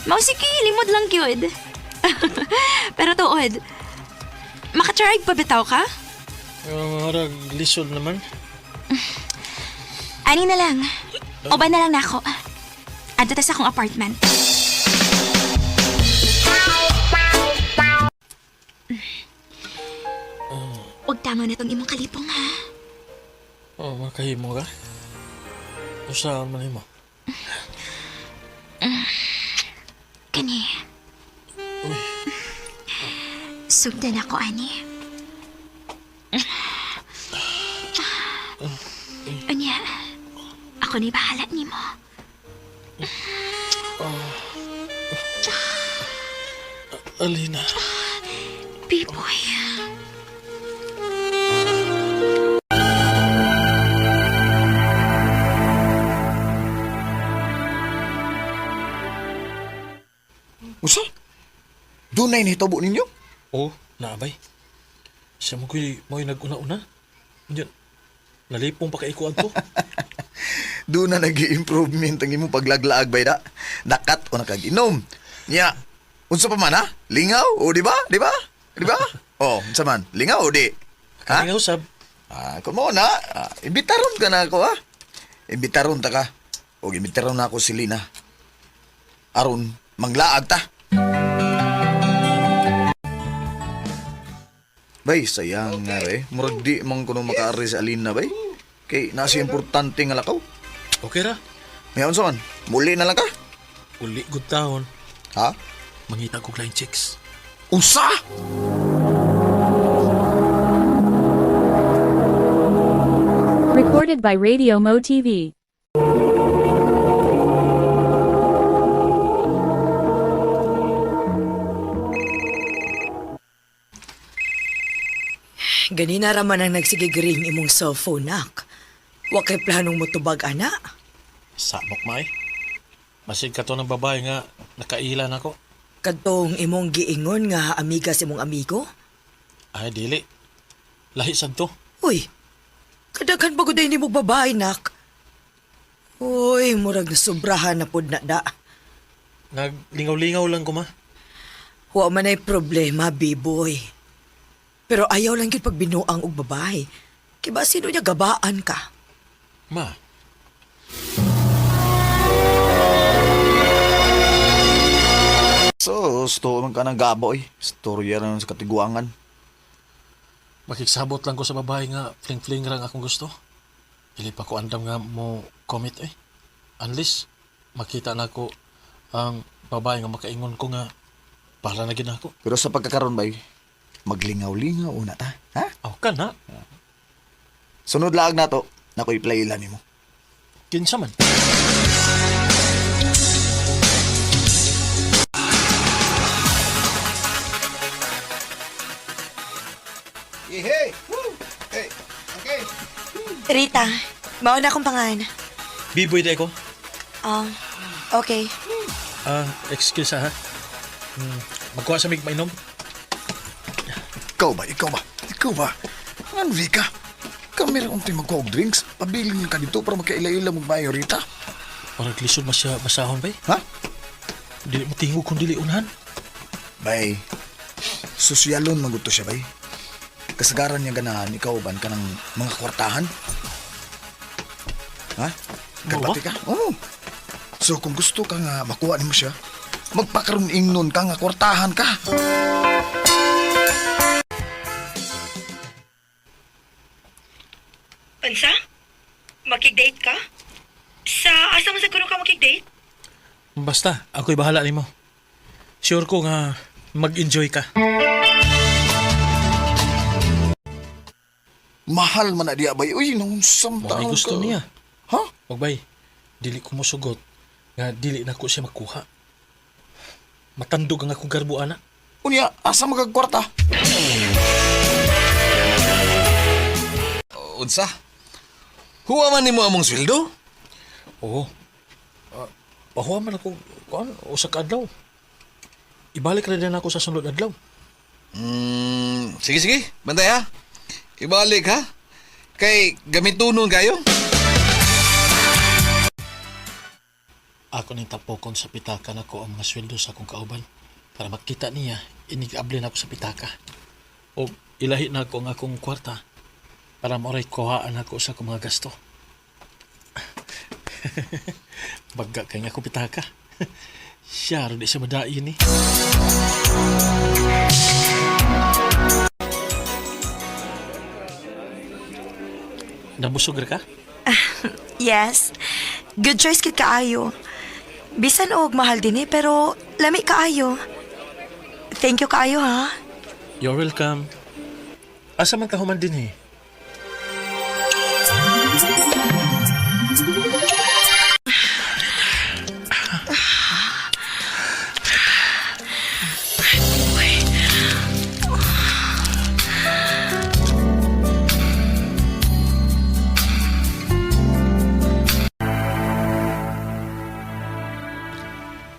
Mao sige, limod lang gyud. Pero tuod, makatry pa bitaw ka? Murag lisod naman. Ani na lang. Uban na lang nako. Adto ta sa akong apartment. Huwag tama na tong imong kalipong ha. Oh, makahimo ka. Usahan man nimo. Sugdan ako, ani. Unya, ako ni bahala nimo. Alina. Biboy. Usa? Dunay nahitabo ninyo? Oo, naabay. Siya mo ko'y mo'y nag-una-una. Yan, nalipong pa kaikuan to. Doon na nag-improvement ang imong paglaglaag bay da. Nakat o nakag-inom. Nya, unsa pa man ha? Lingaw o di ba? Di ba? Di ba? Oh, unsa man? Lingaw o di? Ha? Kalingaw sab. Ah, kumo na, ah, imbitaron ka na ako ha. Imbitaron ta ka. O imbitaron na ako si Lina. Aron, manglaag ta. Bay, sayang nga re. Murag di man kuno makaari sa Alina, bay. Kay nasi importante nga lakaw. Okay ra. May unsa man? Muli na lang ka. Uli good taon. Ha? Mangita ko line checks. Unsa? Recorded by Radio Mo TV. Ganina raman ang nagsigigring imong cellphone, nak. Wa kay planong motubag, ana. Samok maay. Masig ka to ng babae nga nakailan ako. Kadtong imong giingon nga amiga sa imong amigo. Ay, dili. Lahi sad to. Uy, kadaghan ba gud ni mo babae, nak? Uy, murag nasubrahan na pod na da. Naglingaw-lingaw lang ko ma. Wa man ay problema, biboy. Pero ayaw lang gyud pagbinuang og babae. Kay ba sino niya gabaan ka? Ma, So, gusto man ka ng gabo eh. Storya na sa katiguangan. makiksabot lang ko sa babae nga fling-fling rang akong gusto. Dili pa ko andam nga mo commit eh. Unless makita na ko ang babae nga makaingon ko nga para na gid nako. Pero sa pagkakaroon bay, maglingaw-lingaw una ta. Ha? Aw ka na. Sunod laag na to, nako i-play ilan nimo. Kinsa man. Hey, Woo! Hey, okay. Rita, mao na akong pangan. Biboy day ko. Ah, okay. Ah, excuse ha. Magkuha sa mig mainom. Ikaw ba? Ikaw ba? Ikaw ba? Ano, Rika? Kami rin unti magkuha og drinks. Pabiling ka dito para magkaila-ila mong mayo, Rita. Parang lisod mas siya basahon bay. Ha? Dili mo tingog kung dili unahan. Bay, sosyalon maguto siya, bay. Kasagaran niya ganahan, ikaw ban ka ng mga kwartahan? Ha? Kapati ka? Oo. So kung gusto ka nga makuha nimo siya, magpakaroon ingnon ka nga kwartahan ka. Unsa? Makig-date ka? Sa asa man sa kuno ka makig-date? Basta, ako'y bahala nimo. Sure ko nga mag-enjoy ka. Mahal man na diya, bay. Uy, naunsam Mo ay taon gusto ka. niya. Ha? Wag bay, dili ko mosugot nga dili na ko siya makuha. Matandog ang akong garbo ana. Unya, asa magagkwarta? Unsa? Huwa man nimo among sweldo? Oo. Pahuwa man ako kuan usa ka adlaw. Ibalik ra din ako sa sunod adlaw. Sige sige, bantay ha. Ibalik ha. Kay gamitunon kayo. Ako ning tapokon sa pitaka nako ang mga sweldo sa akong kauban para makita niya inig-abli na ako sa pitaka. O ilahi na ako ang akong kwarta para maoray kuhaan ako sa akong mga gasto. Bagga kay nga ako pitaka. Siya ro di siya madain ni. Nabusog ra ka? Yes. Good choice kit kaayo. Bisan og mahal din eh, pero lami kaayo. Thank you kaayo ha. You're welcome. Asa man ka human din eh?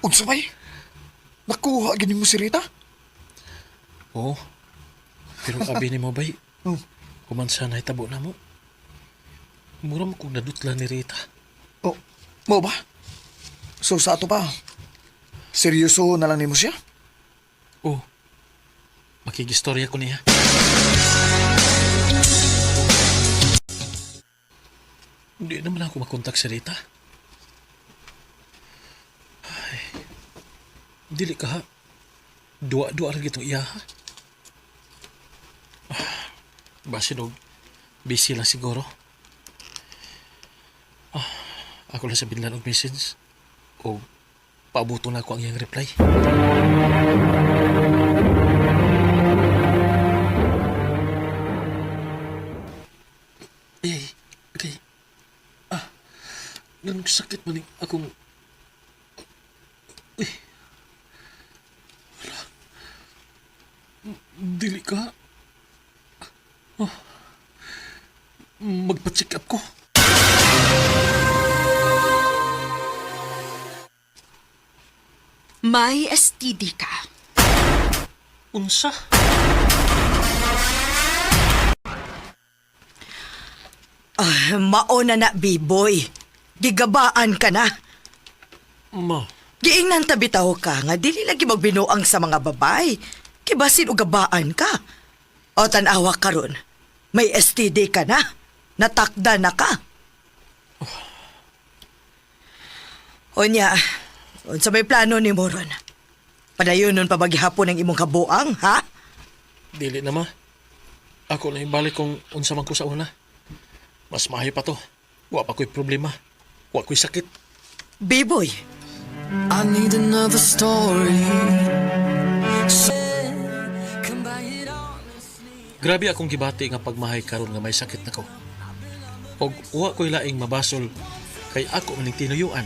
Unsa bay? Nakuha gini mo si Rita? Oo. Pero abi ni mo bay. Human sa nahitabo na mo. Mura mo kong nadutla ni Rita. Oh, mo ba? So sa ato pa, seryoso na lang nimo siya? Oo. Makigistorya ko niya. Hindi naman ako makontak si Rita. Ay, dili ka ha. Duwa-duwa lagi itong iya ha. Ah, basin og busy lang siguro. Ah, ako lang sa binlan og message. O paabuto na ako ang iyang reply. Eh, okay. Ah, ganun sakit man yung akong... Uy. Wala. Dili ka. Oh. Magpa-check up ko. May STD ka. Unsa? Ah, mauna na, B-boy. Gigabaan ka na. Ma. Giingnan tabitaw ka nga dili lagi magbinuang sa mga babay. Kibasin og gabaan ka. O tan-awa karon. May STD ka na. Natakda na ka. Onya, unsa may plano ni Moron? Padayon nun pa maghihapon ang imong kabuang, ha? Dili na ma. Ako na ibalik kung unsa man ko sa una. Mas maayo pa to. Wa pa ko'y problema. Wa ko'y sakit. B-boy. I need another story. Grabe akong gibati nga pagmahay karon nga may sakit nako. Og wa ko'y laing mabasol kay ako maning tinuyuan.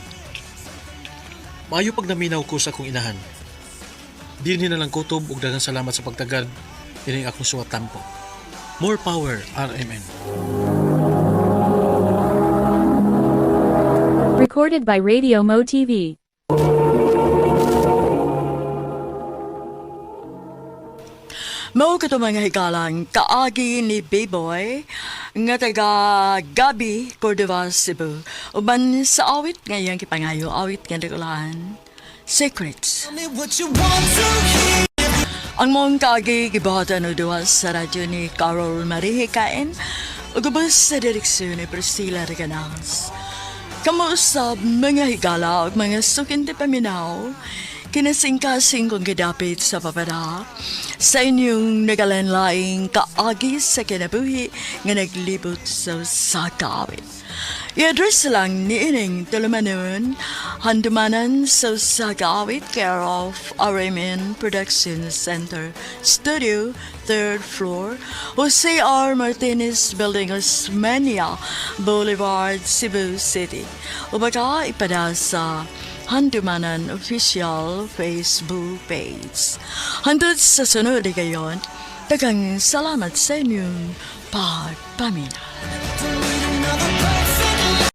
Maayo pag naminaw ko sa akong inahan. Dinhi na lang kutob og daghang salamat sa pagtagad ining akong suwat tampo. More power RMN. Recorded by Radio Mo TV. Mao kato mga higalang kaagi ni B-Boy nga taga Gabi, Cordova, Cebu. Uban sa awit nga iyang gipangayo, awit nga dakulaan, Secrets. Ang mong kaagi gibuhatan og duha sa radyo ni Carol Marie Hikain ug ubos sa direksyon ni Priscilla Reganals. Kamo usab mga higala ug mga sukin ti paminaw, kinasingkasing kong gidapit sa papada sa inyong nagalanlaing kaagi sa kinabuhi nga naglibot sa sakawit. I-address lang ni ining tulumanon, handumanan sa Sagawit, care of RMN Production Center, Studio, 3rd floor, Jose R. Martinez Building, Osmeña Boulevard, Cebu City. O baka ipada sa Handumanan Official Facebook page. Hantod sa sunod gayon, daghang salamat sa inyong pagpamina. Another person.